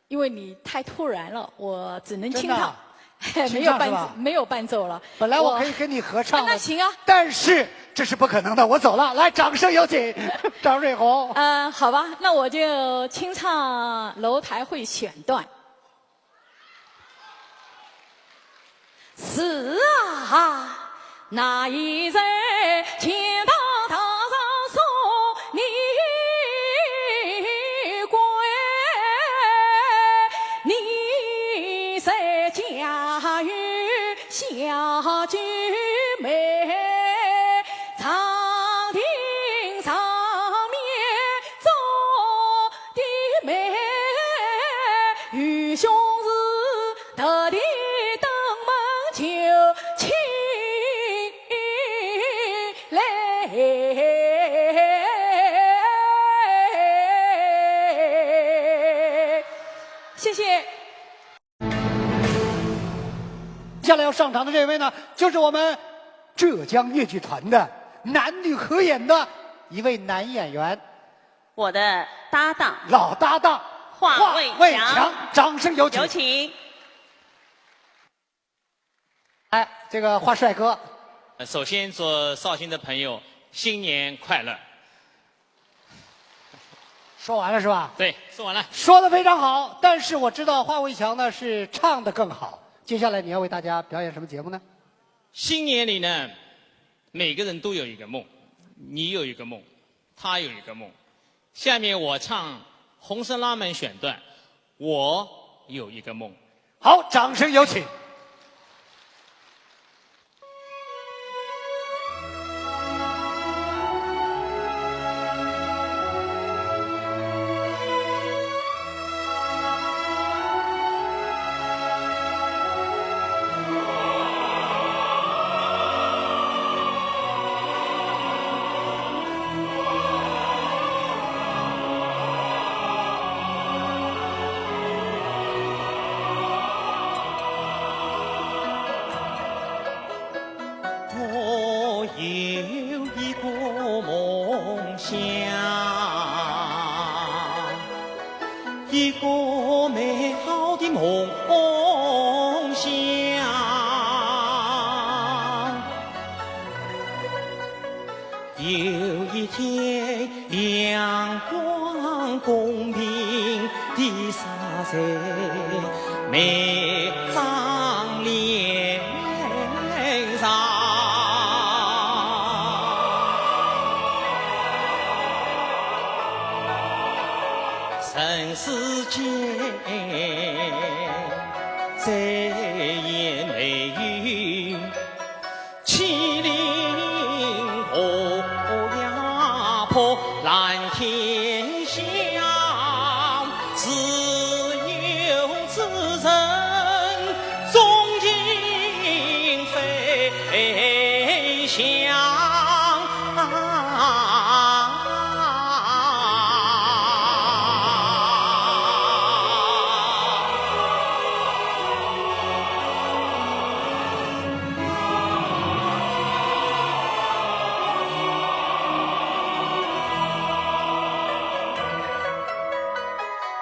因为你太突然了，我只能清唱，真的啊？没有伴奏，清唱是吧？没有伴奏了。本来我可以跟你合唱的，我，那行啊。但是这是不可能的，我走了。来，掌声有请张瑞红。嗯，好吧，那我就清唱楼台会选段。是啊，那一日见到大丈送你归，你在家有小九妹，长亭上面做 的媒，愚兄是特地登门求亲来。谢谢。 接下来要上场的这位呢，就是我们浙江越剧团的男女合演的一位男演员，我的搭档，老搭档华华卫强，卫强，掌声有请。有请。哎，这个华帅哥，呃，首先祝绍兴的朋友新年快乐。 说完了是吧？对，说完了。说得非常好，但是我知道华卫强呢是唱得更好。接下来你要为大家表演什么节目呢？新年里呢，每个人都有一个梦，你有一个梦，他有一个梦。下面我唱《红色浪漫》选段，《我有一个梦》。好，掌声有请。 我有一个梦想，一个美好的梦想。有一天，阳光公平 地洒在每张脸上。人世间再也没有 欺凌和压迫，蓝天下自由之人，终应飞翔。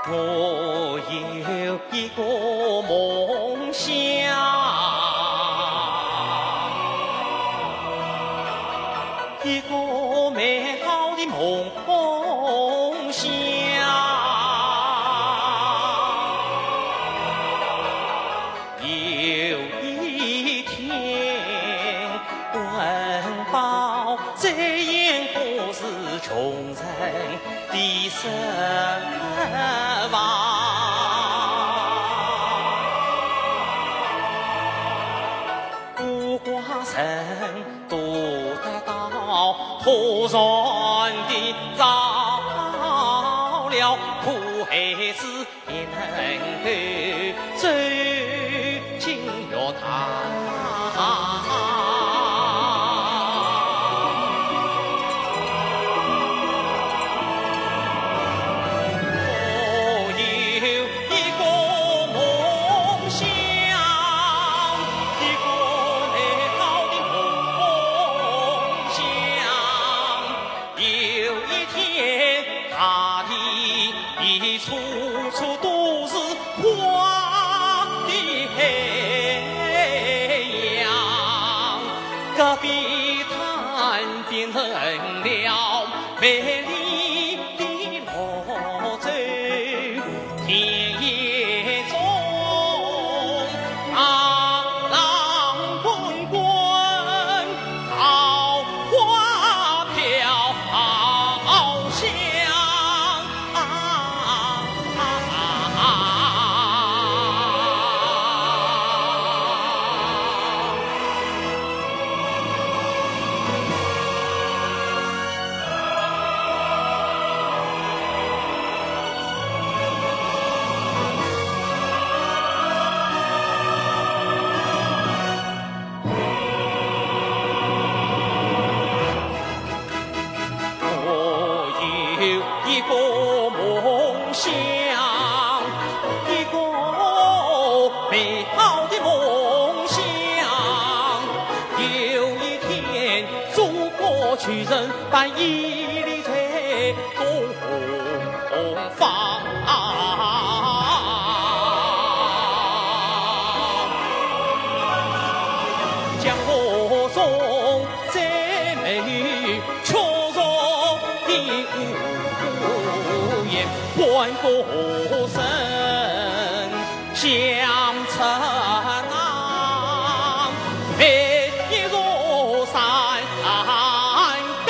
我有一个梦想，一个美好的梦想。有一天，温饱再也不是穷人。的身亡。孤寡人独得到，突然的着了，苦孩子也能够走进学堂。我有一个梦想，一个美好的梦想。 有一天，大地里处处都是花的海洋，戈壁滩变成了美丽的绿洲。 田野中，浪滚滚，桃花飘香。我有一个梦想，一个美好的梦想。有一天，祖国巨人把伊犁在东方。 江河中再没有雀巢的屋檐，欢歌声响彻那飞越山高。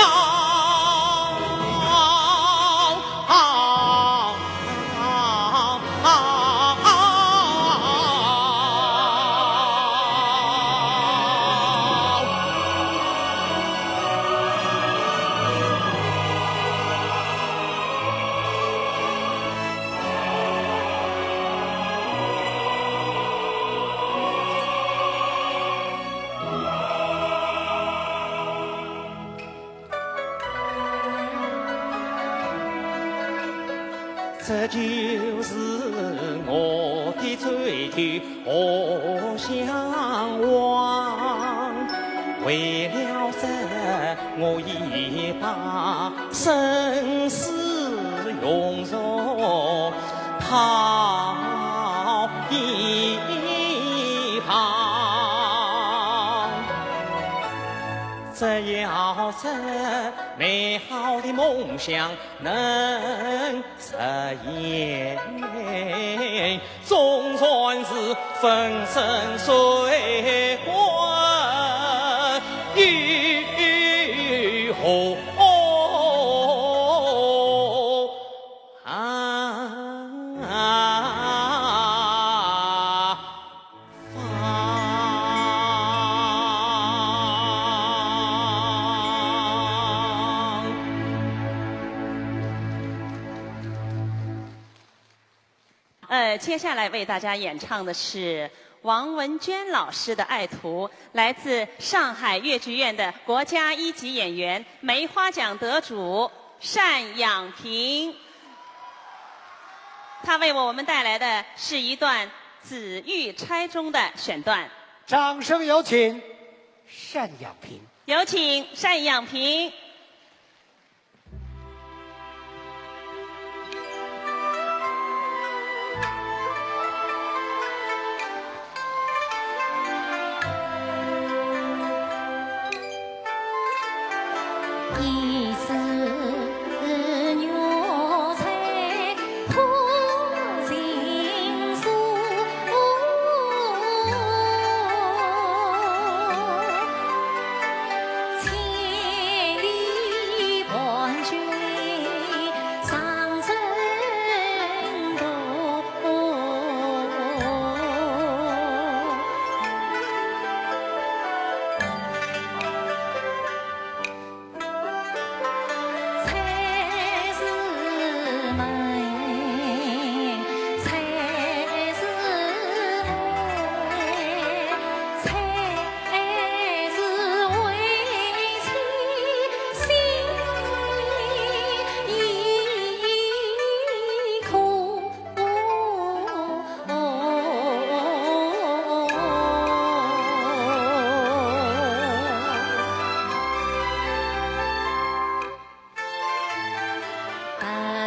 这就是我的追求和向往，为了这我已把生死用作抛一旁。 只要这美好的梦想能实现，纵然是粉身碎骨又何妨？ 呃，接下来为大家演唱的是王文娟老师的《爱徒》，来自上海越剧院的国家一级演员、梅花奖得主单养萍。她为我们带来的是一段《紫玉钗》中的选段。掌声有请单养萍。有请单养萍。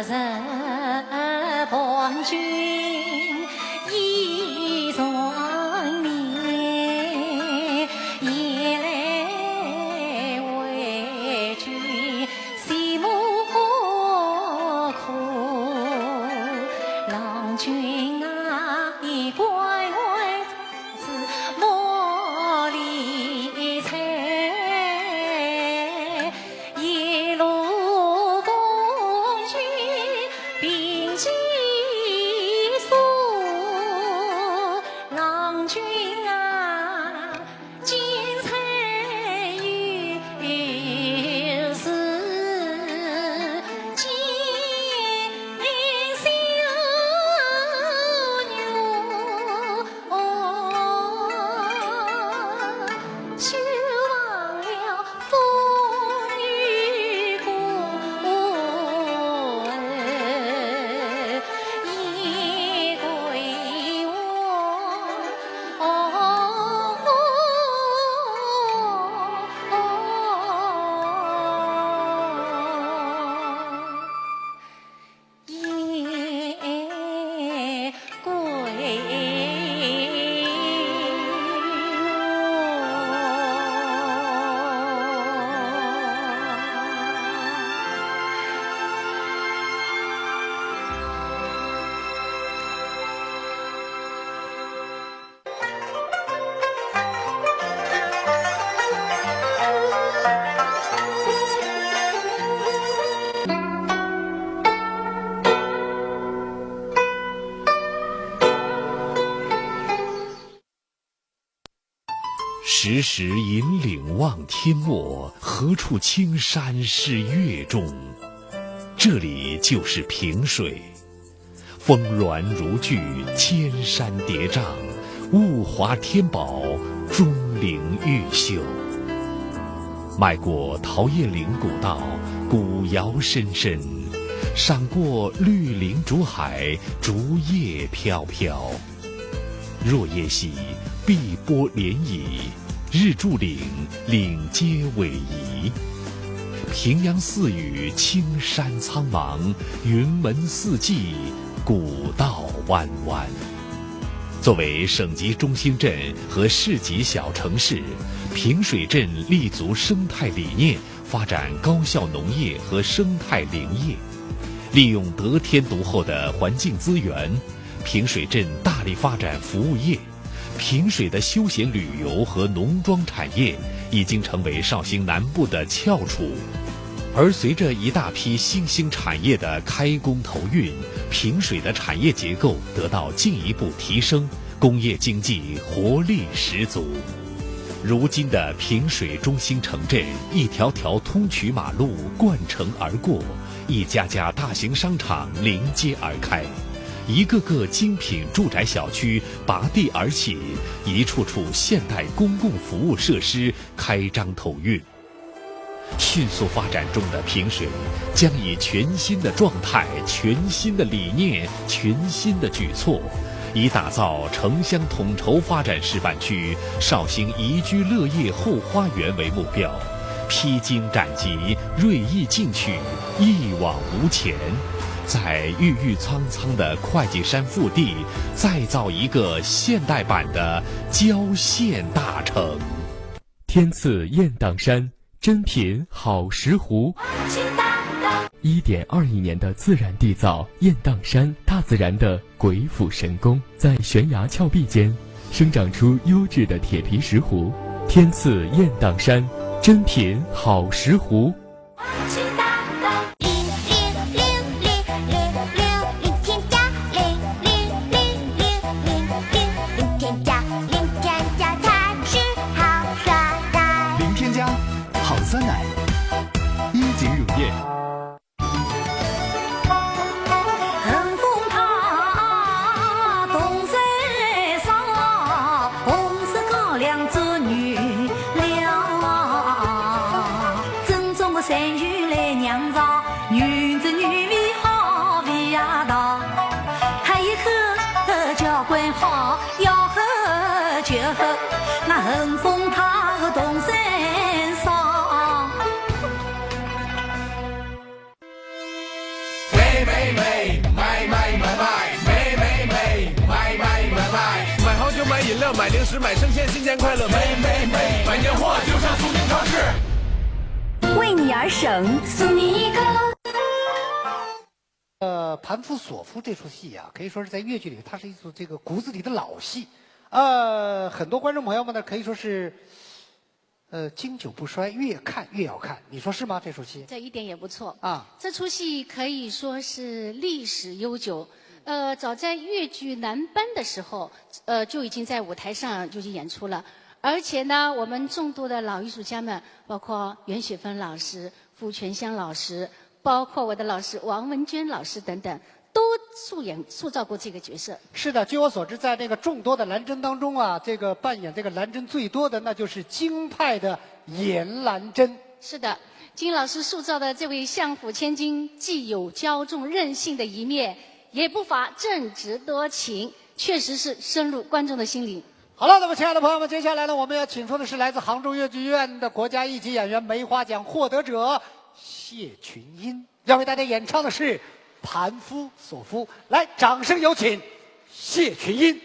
日伴君已长眠，夜来为君寂寞苦。郎君啊，你关怀 是莫理睬，一路风雨并肩送。郎君啊，金钗玉是锦绣玉。 哦，就忘了风雨过后一归还。哦，哦，哦。 夜归。时时引领望天陌，何处青山是月中？这里就是萍水。 峰峦如巨，千山叠嶂，物华天宝，钟灵毓秀。迈过陶雁林古道，古摇深深；闪过绿林竹海，竹叶飘飘。若夜喜，碧波涟漪， 日柱岭，岭阶逶迤。平阳寺宇，青山苍茫，云门四季，古道弯弯。作为省级中心镇和市级小城市，萍水镇立足生态理念，发展高效农业和生态林业，利用得天独厚的环境资源，萍水镇大力发展服务业。 萍水的休闲旅游和农庄产业已经成为绍兴南部的翘楚。而随着一大批新兴产业的开工投运，萍水的产业结构得到进一步提升，工业经济活力十足。如今的萍水中心城镇，一条条通衢马路贯城而过，一家家大型商场临街而开，一个个精品住宅小区 拔地而起，一处处现代公共服务设施开张投运。迅速发展中的萍水将以全新的状态、全新的理念、全新的举措，以打造城乡统筹发展示范区、绍兴宜居乐业后花园为目标，披荆斩棘，锐意进取，一往无前。 在郁郁苍苍的会稽山腹地，再造一个现代版的郊县大城。天赐雁荡山，珍品好石斛。一点二亿年的自然缔造，雁荡山，大自然的鬼斧神工，在悬崖峭壁间生长出优质的铁皮石斛。天赐雁荡山，珍品好石斛。 林添佳，好酸奶，一井乳业。买好酒买饮料买零食买生鲜，新年快乐！买买买，买年货就上苏宁超市。为你而省。苏宁易购。呃，盘夫索夫这出戏啊，可以说是在越剧里，它是一出这个骨子里的老戏。呃，很多观众朋友们呢，可以说是，呃，经久不衰，越看越要看。你说是吗？这出戏这一点也不错。啊，这出戏可以说是历史悠久。呃，早在越剧男班的时候，呃，就已经在舞台上就已经演出了。而且呢，我们众多的老艺术家们，包括袁雪芬老师、傅泉香老师，包括我的老师王文娟老师等等，都素演塑造过这个角色。是的，据我所知，在这个众多的兰贞当中啊，这个扮演这个兰贞最多的，那就是京派的严兰贞。是的，金老师塑造的这位相府千金，既有骄纵任性的一面，也不乏正直多情，确实是深入观众的心灵。好了，那么亲爱的朋友们，接下来呢，我们要请出的是来自杭州越剧院的国家一级演员梅花奖获得者谢群英，要为大家演唱的是《盘夫索夫》。来，掌声有请谢群英。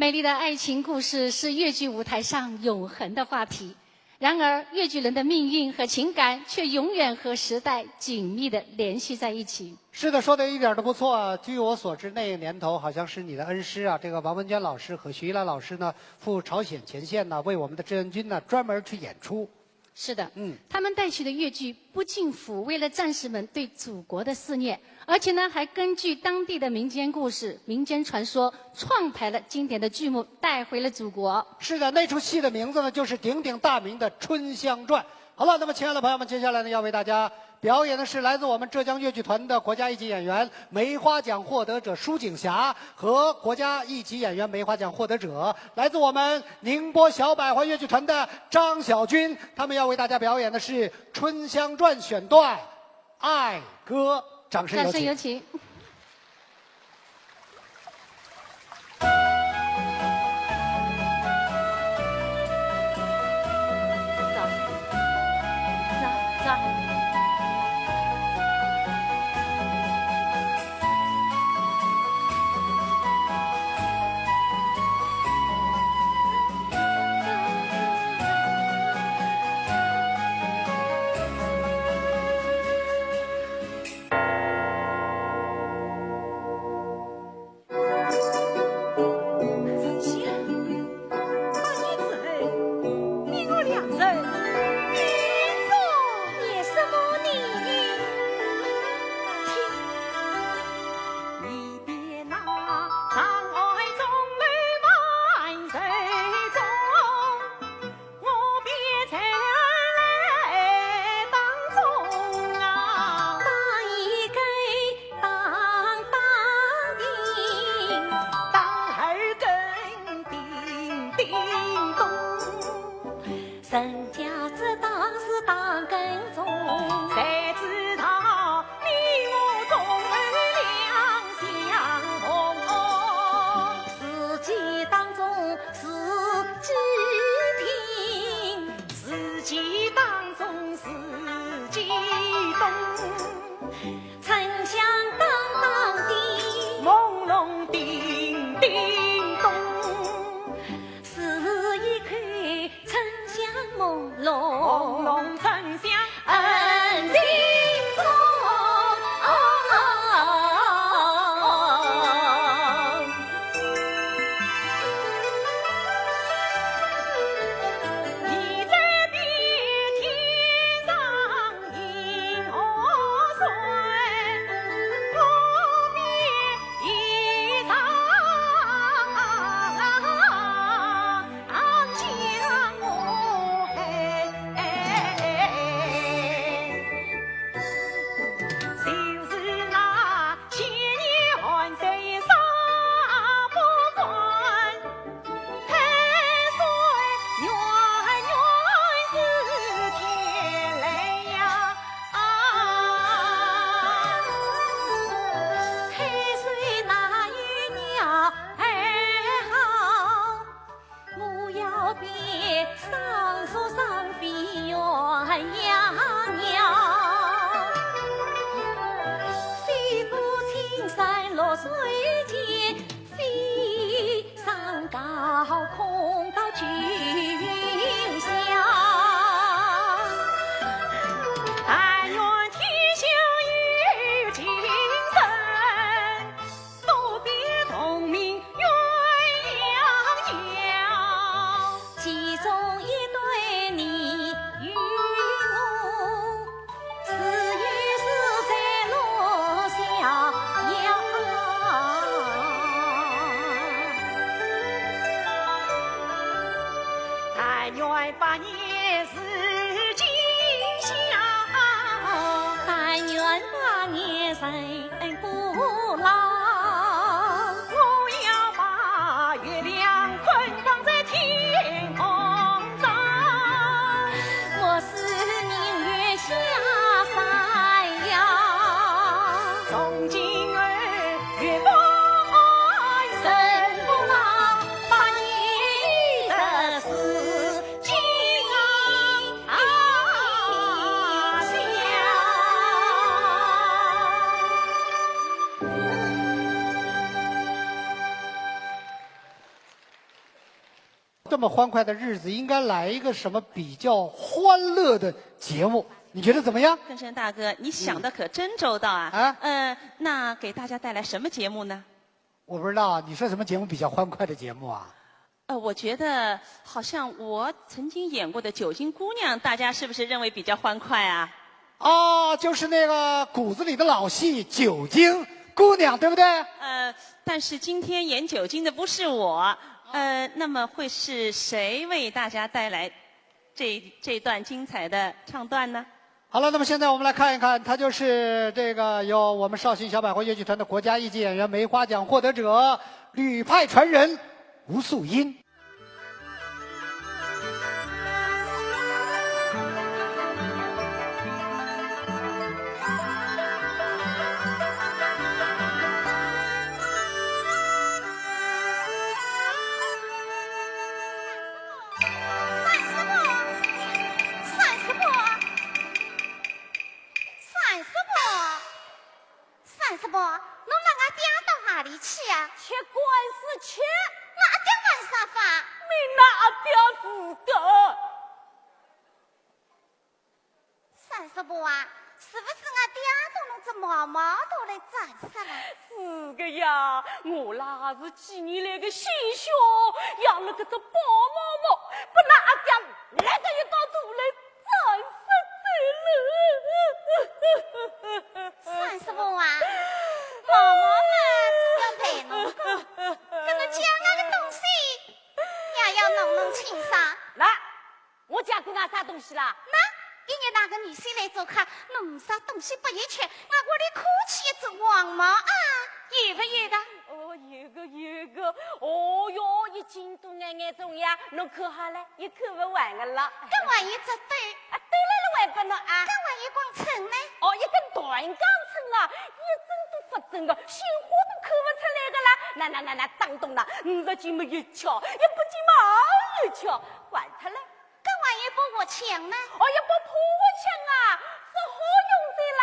美丽的爱情故事是越剧舞台上永恒的话题，然而越剧人的命运和情感却永远和时代紧密地联系在一起。是的，说的一点都不错。据我所知，那个年头好像是你的恩师啊，这个王文娟老师和徐一兰老师呢，赴朝鲜前线呢，为我们的志愿军呢专门去演出。是的，嗯，他们带去的越剧不仅抚慰了战士们对祖国的思念，而且呢，还根据当地的民间故事、民间传说，创排了经典的剧目，带回了祖国。是的，那出戏的名字呢，就是鼎鼎大名的《春香传》。好了，那么亲爱的朋友们，接下来呢，要为大家表演的是来自我们浙江越剧团的国家一级演员、梅花奖获得者舒景霞和国家一级演员、梅花奖获得者，来自我们宁波小百花越剧团的张晓军，他们要为大家表演的是《春香传》选段《爱歌》，掌声有请。掌声有请。这么欢快的日子，应该来一个什么比较欢乐的节目，你觉得怎么样？更生大哥，你想的可真周到啊！嗯。啊？呃，那给大家带来什么节目呢？我不知道，你说什么节目比较欢快的节目啊？呃，我觉得好像我曾经演过的《酒精姑娘》，大家是不是认为比较欢快啊？哦，就是那个骨子里的老戏《酒精姑娘》，对不对？呃，但是今天演酒精的不是我，呃，那么会是谁为大家带来这，这段精彩的唱段呢？好了，那么现在我们来看一看，她就是这个由我们绍兴小百花越剧团的国家一级演员、梅花奖获得者、吕派传人吴素英。三叔伯，三叔伯，三叔伯，三叔伯，侬拉阿爹到何里去啊？吃官司去。那阿爹犯啥法？没拿阿爹死的。 三叔伯啊，是不是阿爹拿侬只毛毛兔来斩杀了？是的呀，我啦是几年来的心血，养了搿只宝毛毛，拨㑚阿爹拿搿一道图来斩杀走了。三叔伯啊，毛毛嘛，总要陪侬个，搿侬借我个东西，也要弄弄清爽。来， 我借过㑚啥东西啦？那，一日那个女婿来做客，弄啥东西拨伊吃，我屋里哭起一只黄毛啊，有勿有个？哦，有个，有个。哦哟，一斤多眼眼重呀，侬看好了，也看勿完个了。搿还有只兜？啊，兜来了还拨侬啊。搿还有光秤呢？哦，一根断钢秤啊，一针都勿准个，鲜花都看勿出来个啦。那那那那，当中啦，五十斤么一尺，一百斤么也一尺，还脱了。 搿还有把活枪呢？哦，一把破活枪啊，勿好用哉啦。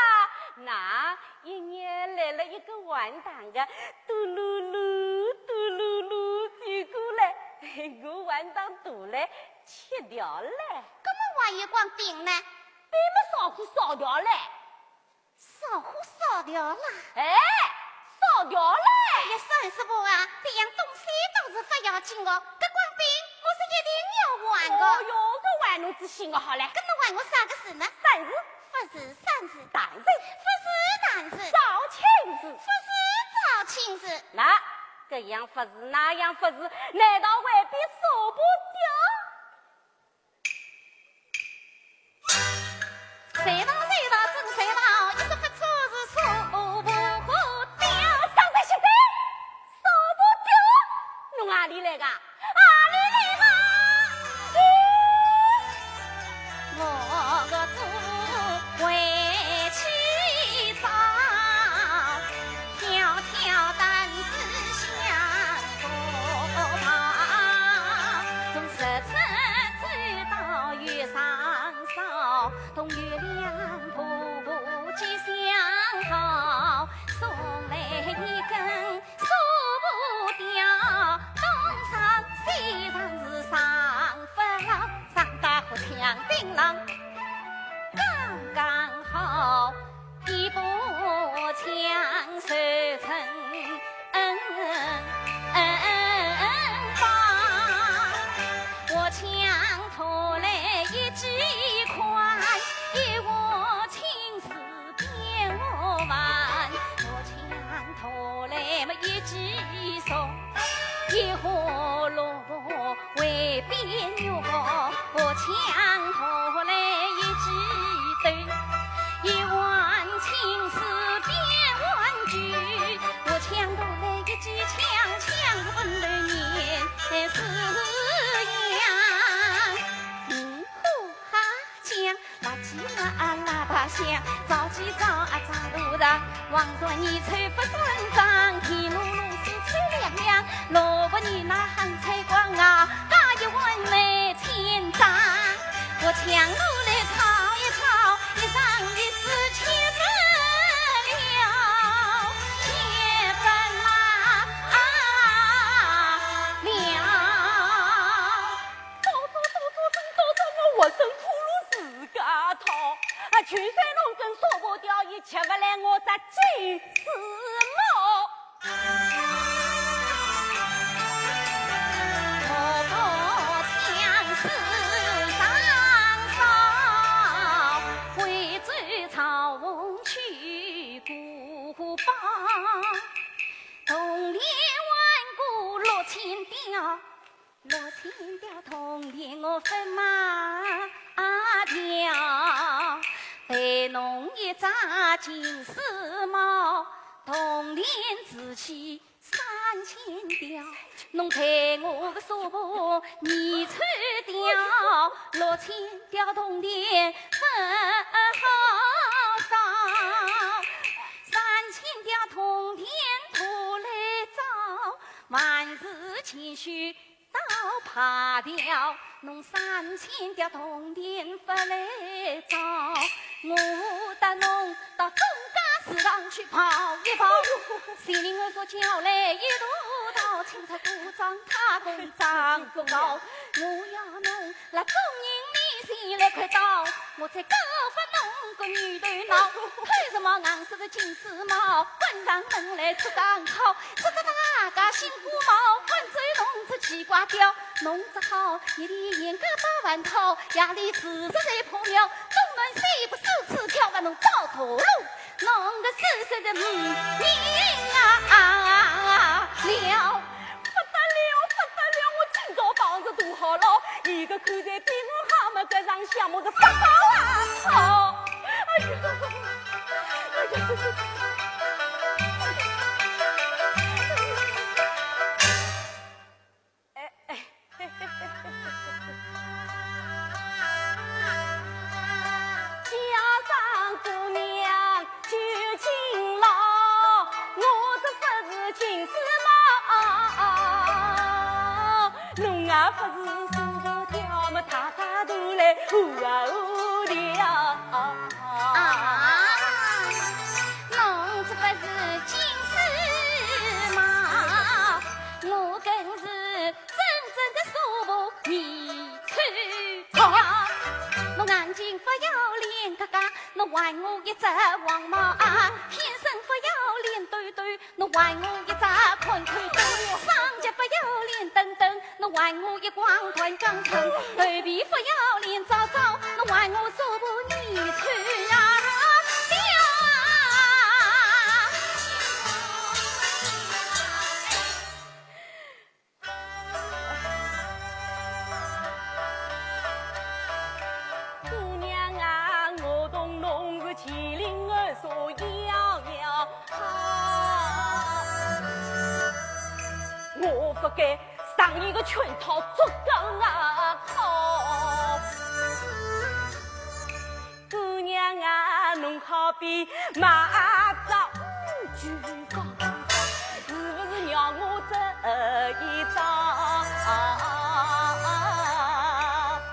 那一日来了一个玩堂个，嘟噜噜，嘟噜噜走过来，我玩堂肚里吃掉了。搿么还有光饼呢？饼么烧火烧掉了。 烧火烧掉啦？哎，烧掉了。哎呀，三叔伯啊，搿样东西倒是勿要紧哦，搿光饼我是一定要还的。哦哟，搿还侬仔细我好嘞。搿侬还我啥个事呢？三字。勿是三字。大字。勿是大字。招亲字。勿是招亲字。那，搿样勿是，那样勿是，难道还比扫把掉？ 谁道谁道真谁道，一说不出是说不掉。上官小姐，说不掉，侬哪里来个？哪里来个？我个祖回去找。 迢迢担子香炉旁，从石村走到月上梢，东有梁婆婆接香号，送来一根说不掉，东上西上是上不牢，上到河墙顶浪，刚刚好。 一把枪手成恩恩恩恩恩吧，我枪拖来一记宽，一把青丝变我弯，我枪拖来么一记松，一把萝卜 为边缘，我抢过来一记豆，一碗青丝变碗酒，我抢过来一记枪，枪是本头面是羊。嗯，呼哈讲。 辣鸡辣啊辣白香，照鸡照啊照路上，黄酸泥臭不酸账，甜糯糯水臭凉凉，萝卜泥那很脆光啊，加一碗梅清汤。我抢过来炒一炒，一上一世吃不了，吃不了。六千条铜钿我勿卖掉，赔侬一只金丝猫，铜钿值钱三千条，侬赔我个纱布二千条，六千条铜钿勿好烧，三千条铜钿拖来找，万事千须 到牌条，侬三千条铜钿勿来找，我搭侬到中间市场去跑一跑。前人我说叫来一大道，青菜果子、太公、张果糕，我要侬辣众人面前来看到，我再告发侬个女头脑，为什么硬说个金丝猫，关上门来出港口。 说得大家心花冒，关注侬只奇怪调，侬只好日里严格把饭讨，夜里自责在破庙，冬暖水不手指跳，把侬到头路，侬个四十的命啊了。不得了，不得了，我今朝碰着大好了，伊个口才比我好么，搿场相骂是发包啊！好，哎呀，哎呀， 家上姑娘究竟老，我这不是金丝猫。侬啊不是梳头条么，大家都来呼啊呼的啊。啊，侬这不是金丝猫，我更是 真正的说不你去啊！侬眼睛不要练嘎嘎，侬还我一只黄毛啊！天生不要练抖抖，侬还我一只宽腿腿；双脚不要练蹬蹬，侬还我一光断钢腿；头皮不要练糟糟，侬还我说不你去啊！呀！ 姑娘啊，我同侬是麒麟二所一样样啊。我不该上伊个圈套，捉奸啊！靠！ 姑娘啊，侬好比马扎，嗯，举高，是不是让我这一招？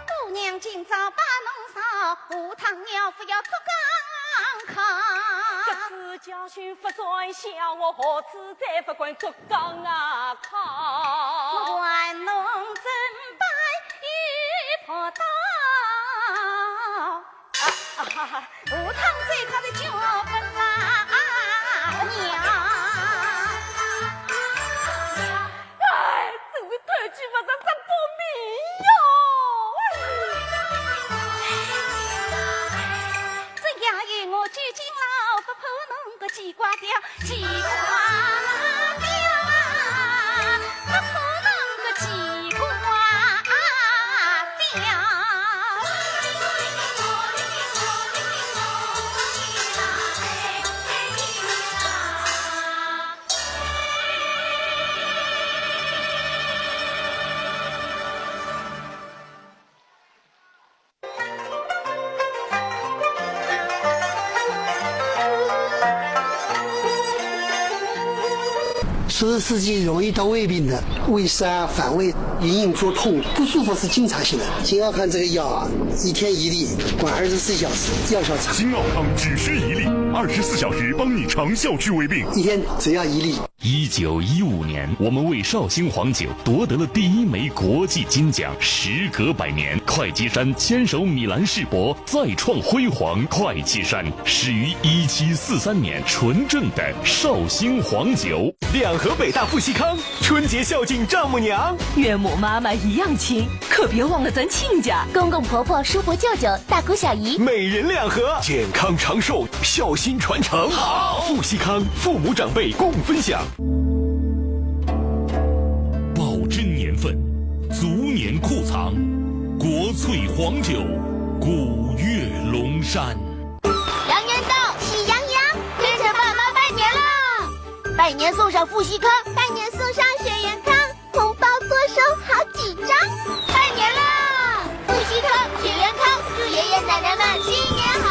姑娘今朝把侬烧，下趟要不要捉刚康？搿次教训不算小，我下次再不敢捉刚啊康。我还侬怎般一跑到？ 啊，啊，下趟再看着就分啦，啊，娘。哎，真是偷鸡不成蚀把米哟！这样一我究竟老不怕侬个奇怪的。 奇怪调，不可能个奇怪调。十四岁容易得胃病的，胃酸反胃，隐隐作痛，不舒服是经常性的。金耀看这个药啊，一天一粒，管二十四小时，药效长。金耀康只需一粒，二十四小时帮你长效治胃病。一天只要一粒。 一九一五年，我们为绍兴黄酒夺得了第一枚国际金奖。时隔百年，会稽山坚守米兰世博，再创辉煌。会稽山始于一七四三年，纯正的绍兴黄酒。两河北大富硒康，春节孝敬丈母娘，岳母妈妈一样亲，可别忘了咱亲家。公公婆婆、叔伯舅舅、大姑小姨，每人两盒，健康长寿， 孝心传承。好，富硒康，父母长辈共分享。保真年份，足年库藏，国粹黄酒，古越龙山。羊年到，喜羊羊，跟着爸妈拜年啦！拜年送上富硒康，拜年送上雪原康，红包多收好几张。拜年啦！富硒康、雪原康，祝爷爷奶奶们新年好！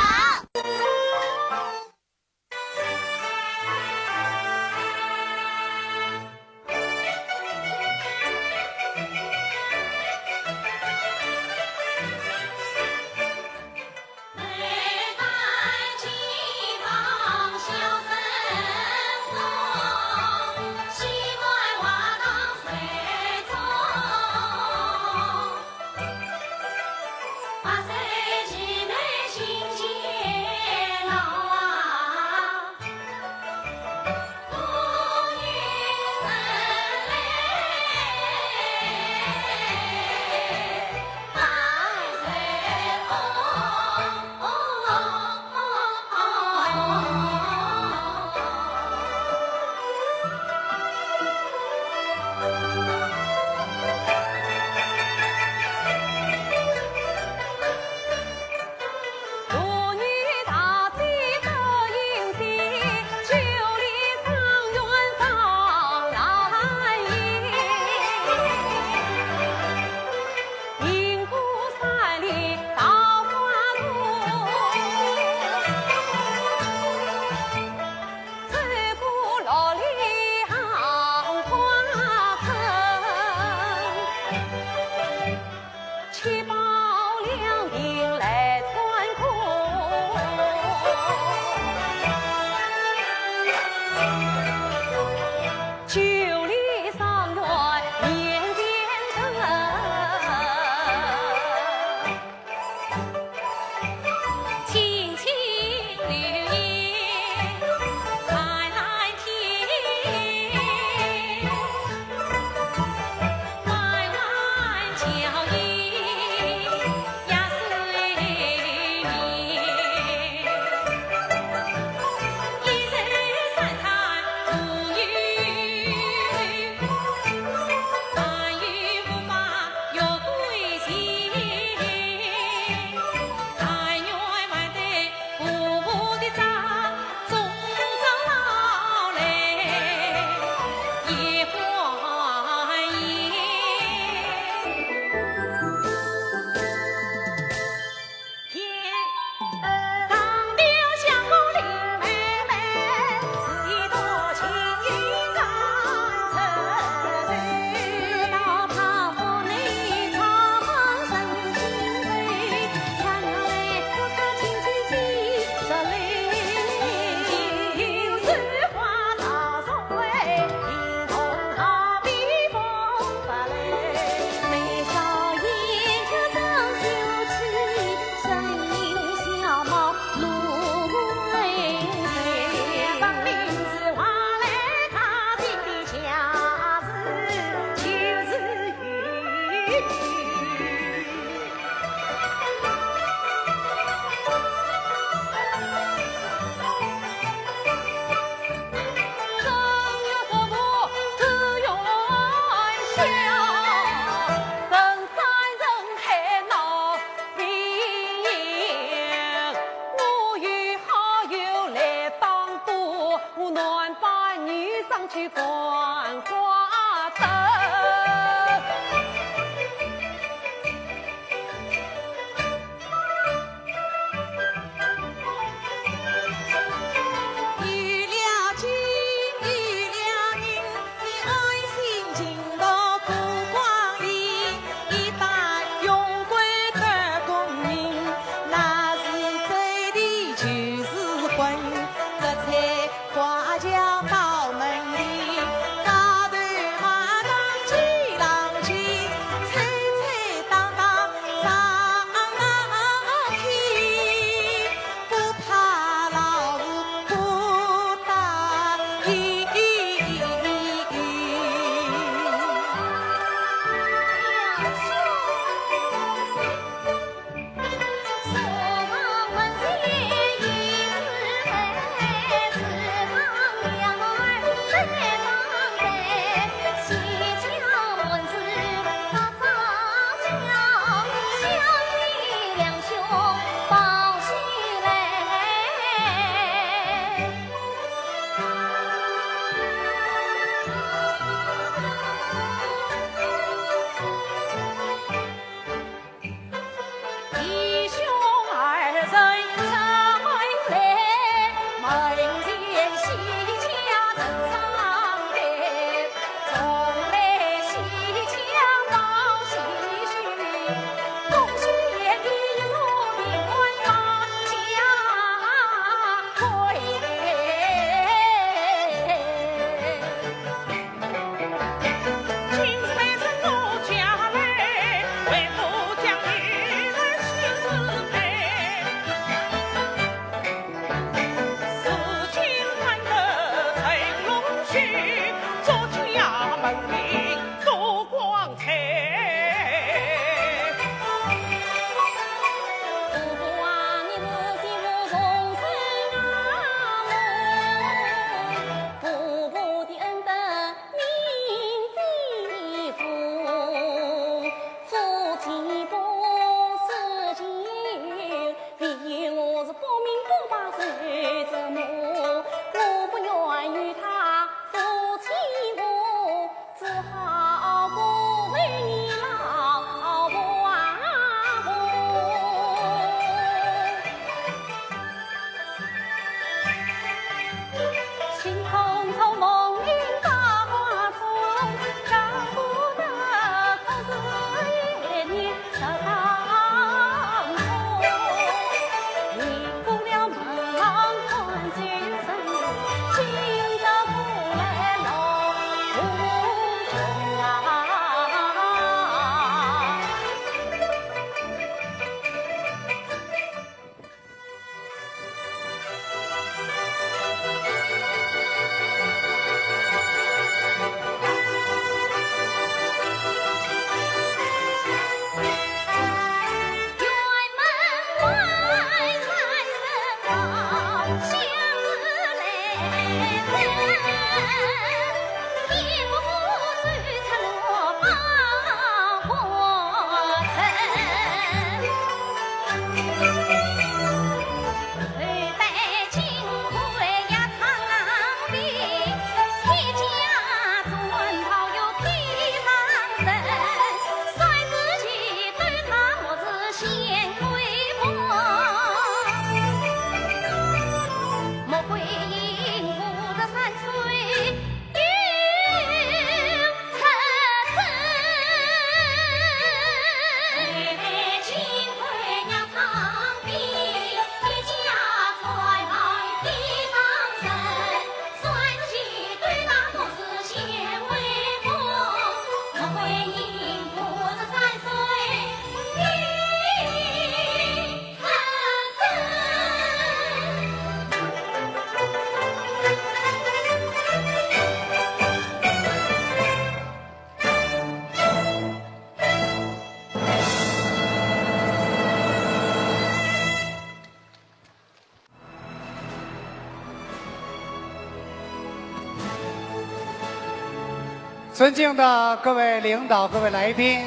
尊敬的各位领导、各位来宾，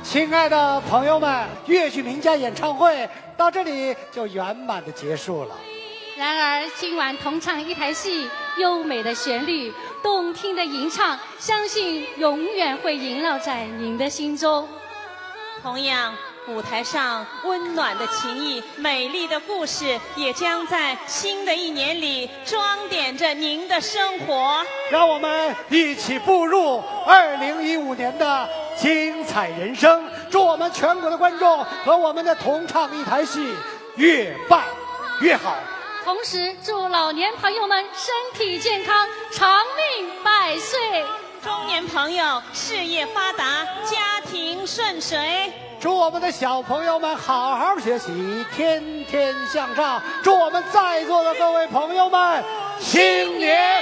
亲爱的朋友们，越剧名家演唱会到这里就圆满的结束了。然而，今晚同唱一台戏，优美的旋律，动听的吟唱，相信永远会萦绕在您的心中。同样，舞台上温暖的情谊、美丽的故事，也将在新的一年里装点着您的生活。让我们一起步入二零一五年的精彩人生。祝我们全国的观众和我们的同唱一台戏越办越好。同时，祝老年朋友们身体健康，长命百岁。中年朋友事业发达，家庭顺遂。祝我们的小朋友们好好学习，天天向上。祝我们在座的各位朋友们，新年